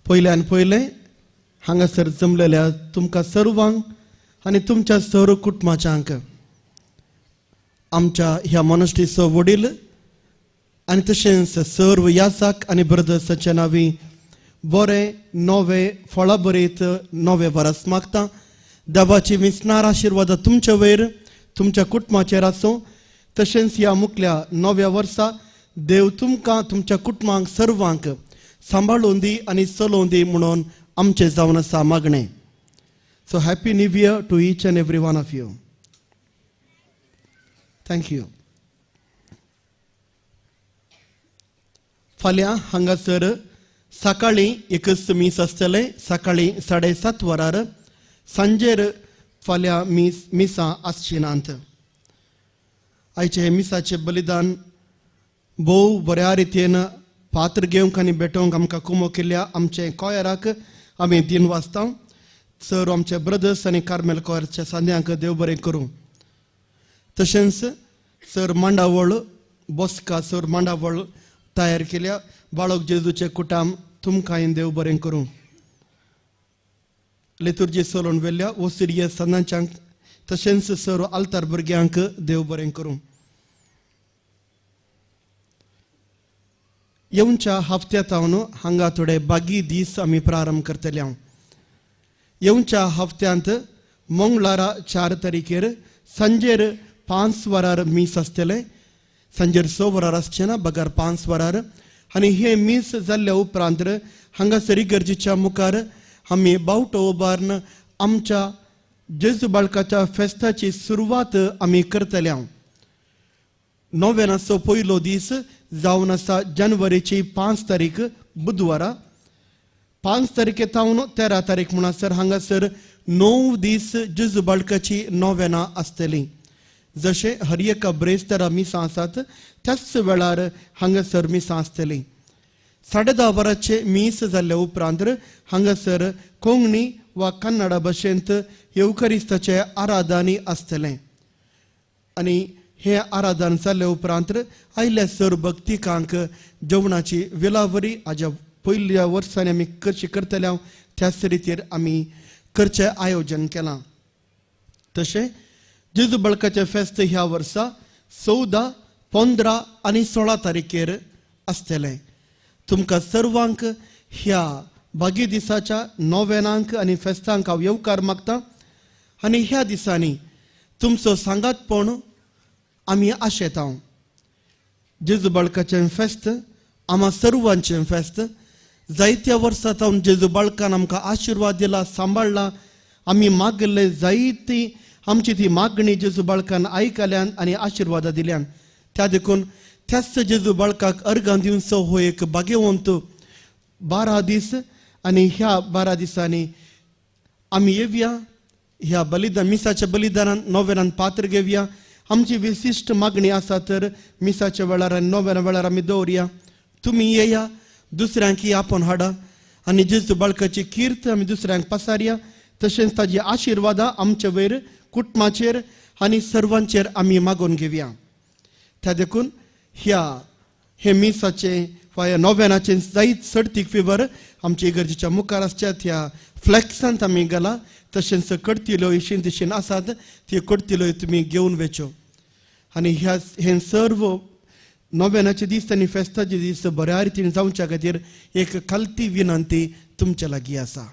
पयल्यान पयलें हांगासर जमलेल्या तुमकां सर्वांक आनी तुमच्या सर्व कुटुंबाच्यांक आमच्या ह्या मोनस्ट्रीचो वडील आनी तशेंच सर्व यासाक आनी ब्रदर्साच्या नांवी बरें नवें फळां बरयत नवें वरस मागता. देवाची विसणार आशिर्वाद तुमच्या वयर तुमच्या कुटुंबाचेर आसूं. तशेंच ह्या मुखल्या नव्या वर्सा देव तुमकां तुमच्या कुटुंबांक सर्वांक सांबाळून दी आनी चलोवन दी म्हणून आमचें जावन आसा मागणें. So happy new year to each and every one of you. Thank you. फाल्यां हांगासर सकाळीं एकच मीस आसतलें सकाळीं 7:30 वरार. सांजेर फाल्यां मिसां आसची नात. आयचें हें मिसाचें बलिदान भोव बऱ्या रितीन पात्र घेवंक आनी भेटोवंक आमकां कुमो केल्ल्या आमचे कॉयराक आमी दिन वाचता. सर आमचे ब्रदर्स आनी कार्मेल कॉयरच्या सांद्यांक देव बरें करूं. तशेंच सर मांडावळ बसका सर मांडावळ तयार केल्या बाळक जेजूचे कुटाम तुमकां देव बरें करूं. लेतुर्जी सोलोवन वेल्ल्या ओसिरिये सनाच्यांक तशेंच सर्व आल्तार भुरग्यांक देव बरें करूं. येवच्या हफ्त्या तावन हांगा थोडे बागी दीस आमी प्रारंभ करतले. हांव येवच्या हफ्त्यांत मंगळारा 4 तारखेर सांजेर 5 वरार मीस आसतलें. सांजेर 6 वरार आसचें ना, बगर 5 वरार. आनी हें मीस जाल्ल्या उपरांत हांगासर इगर्जेच्या मुखार आमी बावटो उबारून आमच्या जेजू बाळकाच्या फेस्ताची सुरवात आमी करतले. हांव नोवेनाचो पयलो दीस जावन आसा जानेवारीची 5 तारीख बुधवारा. 5 तारखे तावन 13 तारीख म्हणसर हांगासर 9 दीस जेजू बाळकाची नोवेना आसतली. जशें हर एका ब्रेस्तारा मिसां आसात त्याच वेळार हांगासर मिसां आसतली. 10:30 वरांचे मीस जाल्ल्या उपरांत हांगासर कोंकणी वा कन्नडा भाशेंत येवकरिस्ताचें आराधन आसतलें. आनी हें आराधन जाल्ल्या उपरांत आयिल्ल्या सर भक्तिकांक जेवणाची वेलावरी आज्या पयल्या वर्सांनी आमी कशी करतले त्याच रितीर आमी करचें आयोजन केलां. तशें जेजू बाळकाचें फेस्त ह्या वर्सा 14, 15 आनी 16 तारखेर आसतलें. तुमकां सर्वांक ह्या बागी दिसाच्या नोवेनांक आनी फेस्तांक हांव येवकार मागता आनी ह्या दिसांनी तुमचो सांगातपण आमी आशेता. जेजू बाळकाचें फेस्त आमा सर्वांचें फेस्त. जायत्या वर्सां तावन जेजू बाळकान आमकां आशिर्वाद दिला, सांबाळ्ळा. आमी मागिल्ले जायती आमची ती मागणी जेजू बाळकान आयकल्यान आनी आशिर्वादां दिल्यान. त्या देखून त्याच जेजू बाळकाक अर्गां दिवचो हो एक भाग्यवंत 12 दीस. आनी ह्या 12 दिसांनी आमी येवया ह्या बलिदान मिसाच्या बलिदानान नोवेनान पात्र घेवया. आमची विशिश्ट मागणी आसा तर मिसाच्या वेळार आनी नोवेना वेळार आमी दवरया. तुमी येया, दुसऱ्यांक आपोवन हाडा आनी जेजू बाळकाची कीर्त आमी दुसऱ्यांक पसारया. तशेंच ताजी आशिर्वादां आमचे वयर, कुटुंबाचेर आनी सर्वांचेर आमी मागोवन घेवया. त्या देखून ह्या हे मिसाचें वा ह्या नोवेनाचें जायत सर्तीक फिवर आमचे इगर्जेच्या मुखार आसच्या त्या फ्लॅक्सांत आमी घाला. तशेंच कडतिल्यो इशीन तिशीन आसात त्यो कडतिल्यो तुमी घेवन वेच्यो. आनी ह्या हे सर्व नोवेनाचे दीस आनी फेस्ताचे दीस बऱ्या रितीन जावच्या खातीर एक खालती विनंती तुमच्या लागीं आसा.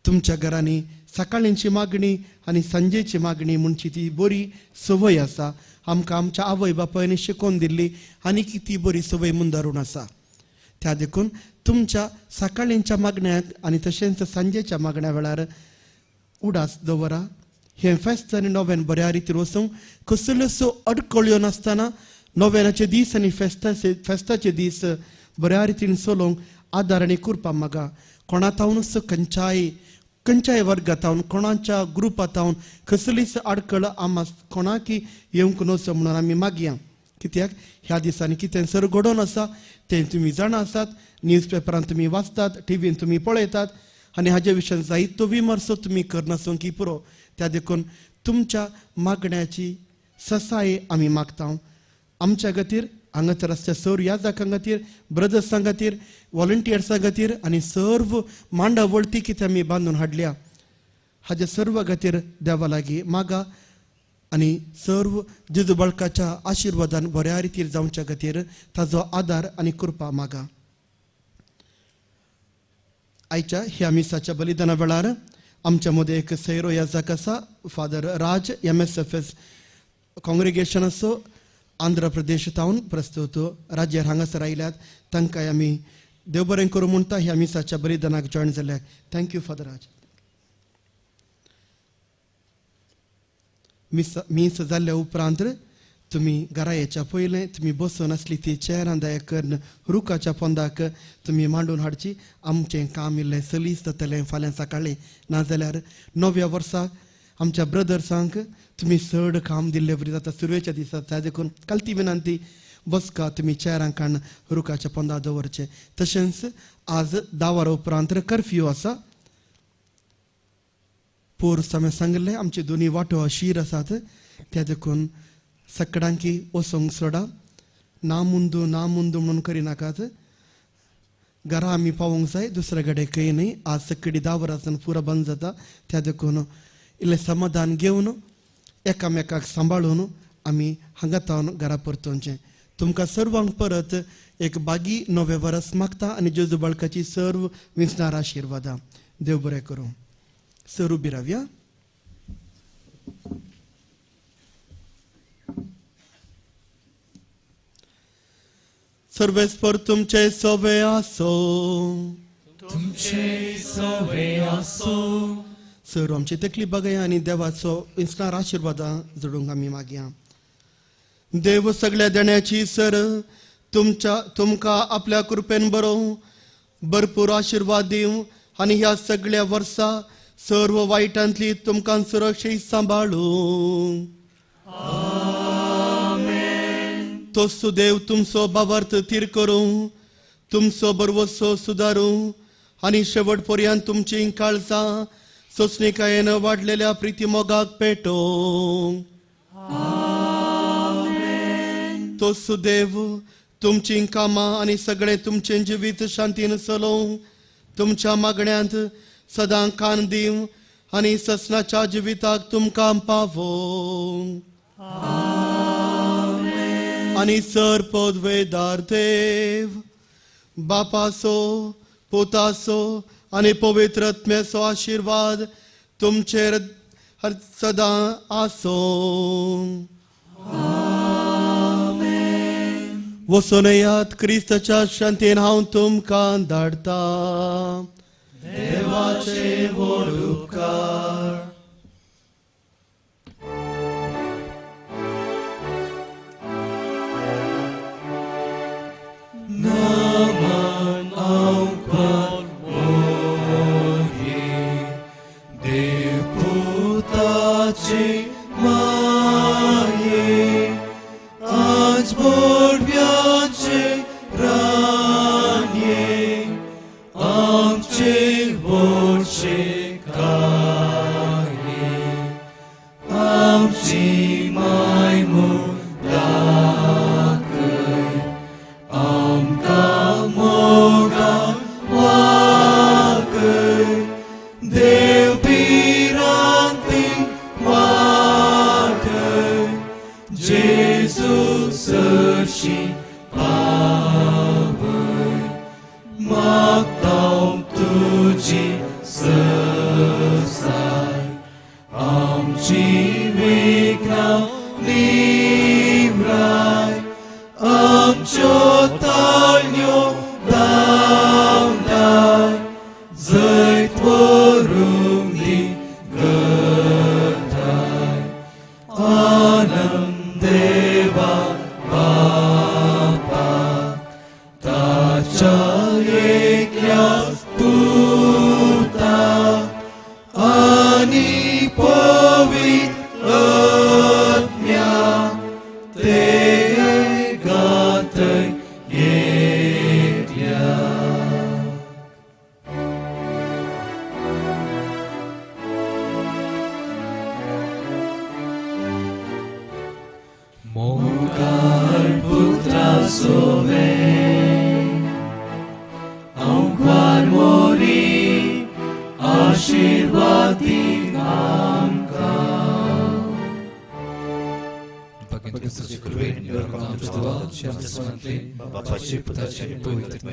तुमच्या घरांनी सकाळींची मागणी आनी सांजेची मागणी म्हणची ती बरी संवय आसा. आमकां आमच्या आवय बापायन शिकोवन दिल्ली आनी ती बरी संवय मुंदारून आसा. त्या देखून तुमच्या सकाळींच्या मागण्याक आनी तशेंच सांजेच्या मागण्या वेळार उडास दवरा. हें फेस्त आनी नोवेन बऱ्या रितीन वचूंक कसल्योसो अडकळ्यो नासतना नोवेनाचे दीस आनी फेस्ताचे दीस बऱ्या रितीन चलोवंक आदार आनी कृपा मागा. कोणा तावनूच खंयच्याय वर्गातावन कोणाच्या ग्रुपातावन कसलीच आडकळ आमा कोणाकी येवंक नसो म्हणून आमी मागया. कित्याक ह्या दिसांनी कितें सर घडोवन आसा तें तुमी जाणा आसात. न्यूज पेपरान तुमी वाचतात, टिवीन तुमी पळयतात आनी हाजे विशयान जायतो विमर्सो तुमी करनासूंक की पुरो. त्या देखून तुमच्या मागण्याची ससाय आमी मागता. आमच्या खातीर हांगासर आसच्या सर्व याजकां खातीर, ब्रदर्सां खातीर, वॉलंटियर्सां खातीर आनी सर्व मांडावळ ती कितें आमी बांदून हाडल्या हाज्या सर्व खातीर देवा लागीं मागा आनी सर्व जेजू बाळकाच्या आशिर्वादान बऱ्या रितीर जावच्या खातीर ताजो आदार आनी कृपा मागा. आयच्या ह्या मिसाच्या बलिदाना वेळार आमच्या मदें एक सैरो याजक आसा, फादर राज MSFS कॉंग्रिगेशनाचो आंध्र प्रदेश तावन प्रस्तुत राज्यार हांगासर आयल्यात. तांकां आमी देव बरें करूं म्हणटा ह्या मिसाच्या बलिदानाक जॉयन जाल्याक. Thank you father Raj. मीस जाल्ल्या उपरांत तुमी घरा येच्या पयलें तुमी बसून आसली ती चेरां दया करून रुखाच्या पोंदाक तुमी मांडून हाडची. आमचें काम इल्लें सलीस जातलें फाल्यां सकाळीं. नाजाल्यार नव्या वर्साक आमच्या ब्रदर्सांक तुमी चड काम दिल्ले वरी जाता सुरवेच्या दिसा. त्या देखून कालती विनंती बसका तुमी चेरां काडून रुखाच्या पोंदा दवरचें. तशेंच आज 10 वरां उपरांत कर्फ्यू आसा. पोरस हांवें सांगिल्लें आमचे दोनी वांटो शीर आसात. त्या देखून सकडांकी वचोंक सोडा. ना मुंदू ना मुंदू म्हणून करिनाकात. घरा आमी पावोंक जाय, दुसऱ्या कडेन खंय न्हय. आज सकाळी 10 वरांसान पुरो बंद जाता, त्या देखून इल्लें समाधान घेवन एकामेकाक सांबाळून आमी हांगा तावन घरा परतोवचें. तुमकां सर्वांक परत एक बागी नवें वरस मागता आनी जेजू बाळकाची सर्व विंचणार आशिर्वादां. देव बरें करूं. सर उबी रावया. सर्वेस्पर तुमचे सोवे आसो, तुमचे सोवे आसो. सर आमची तकली बघया आनी देवाचो विंचणार आशिर्वादां जोडूंक आमी मागया. देव सगळ्या देण्याची सर तुमच्या तुमकां आपल्या कृपेन बरोवं भरपूर आशिर्वाद दिवं आनी ह्या सगळ्या वर्सा सर्व वायटांतली तुमकां सुरक्षीत सांबाळूं. तो सुदेव तुमचो भावार्थ थीर करूं, तुमचो बरवसो सुदारूं आनी शेवट पर्यंत तुमची काळजां सोंसणीकायेन वाडलेल्या प्रिती मोगाक पेटोवं. तो सुदेव तुमची कामां आनी सगळें तुमचें जिवीत शांतीन चलोवं, तुमच्या मागण्यांत सदां कान दिवं आनी ससनाच्या जिविताक तुमकां पावोवं. आनी सर पदवेदार देव बापाचो पुताचो आनी पवित्र आत्म्याचो आशिर्वाद तुमचेर सदां आसूं. वचून येयात, क्रिस्ताच्या शांतीन हांव तुमकां धाडटा. देवाचे व्हड उपकार. नमन आंकवार मोरी देव पुताचे माये आज बोडव्याचे रानये आमचे व्हडशे काये आमची माय म्हूण दाखय आमकां मोगान वागय देव भिरांतीन वाडय जेजू सरशी पावय मागता तुजी सरसाय आमची विघ्नां निवराय आमच्यो ताळयो धांवडाय जैत व्हरूंक दी गठाय आनंद देवा बापा ताच्या एकल्या पुता आनी पवित्र आत्म्या ते गातय एकल्या. मोगाळ पुत्रा सोवे आंकवार मोरी आशिर्वाद दी आमकां. बापाचे पुताचे आनी पवित्र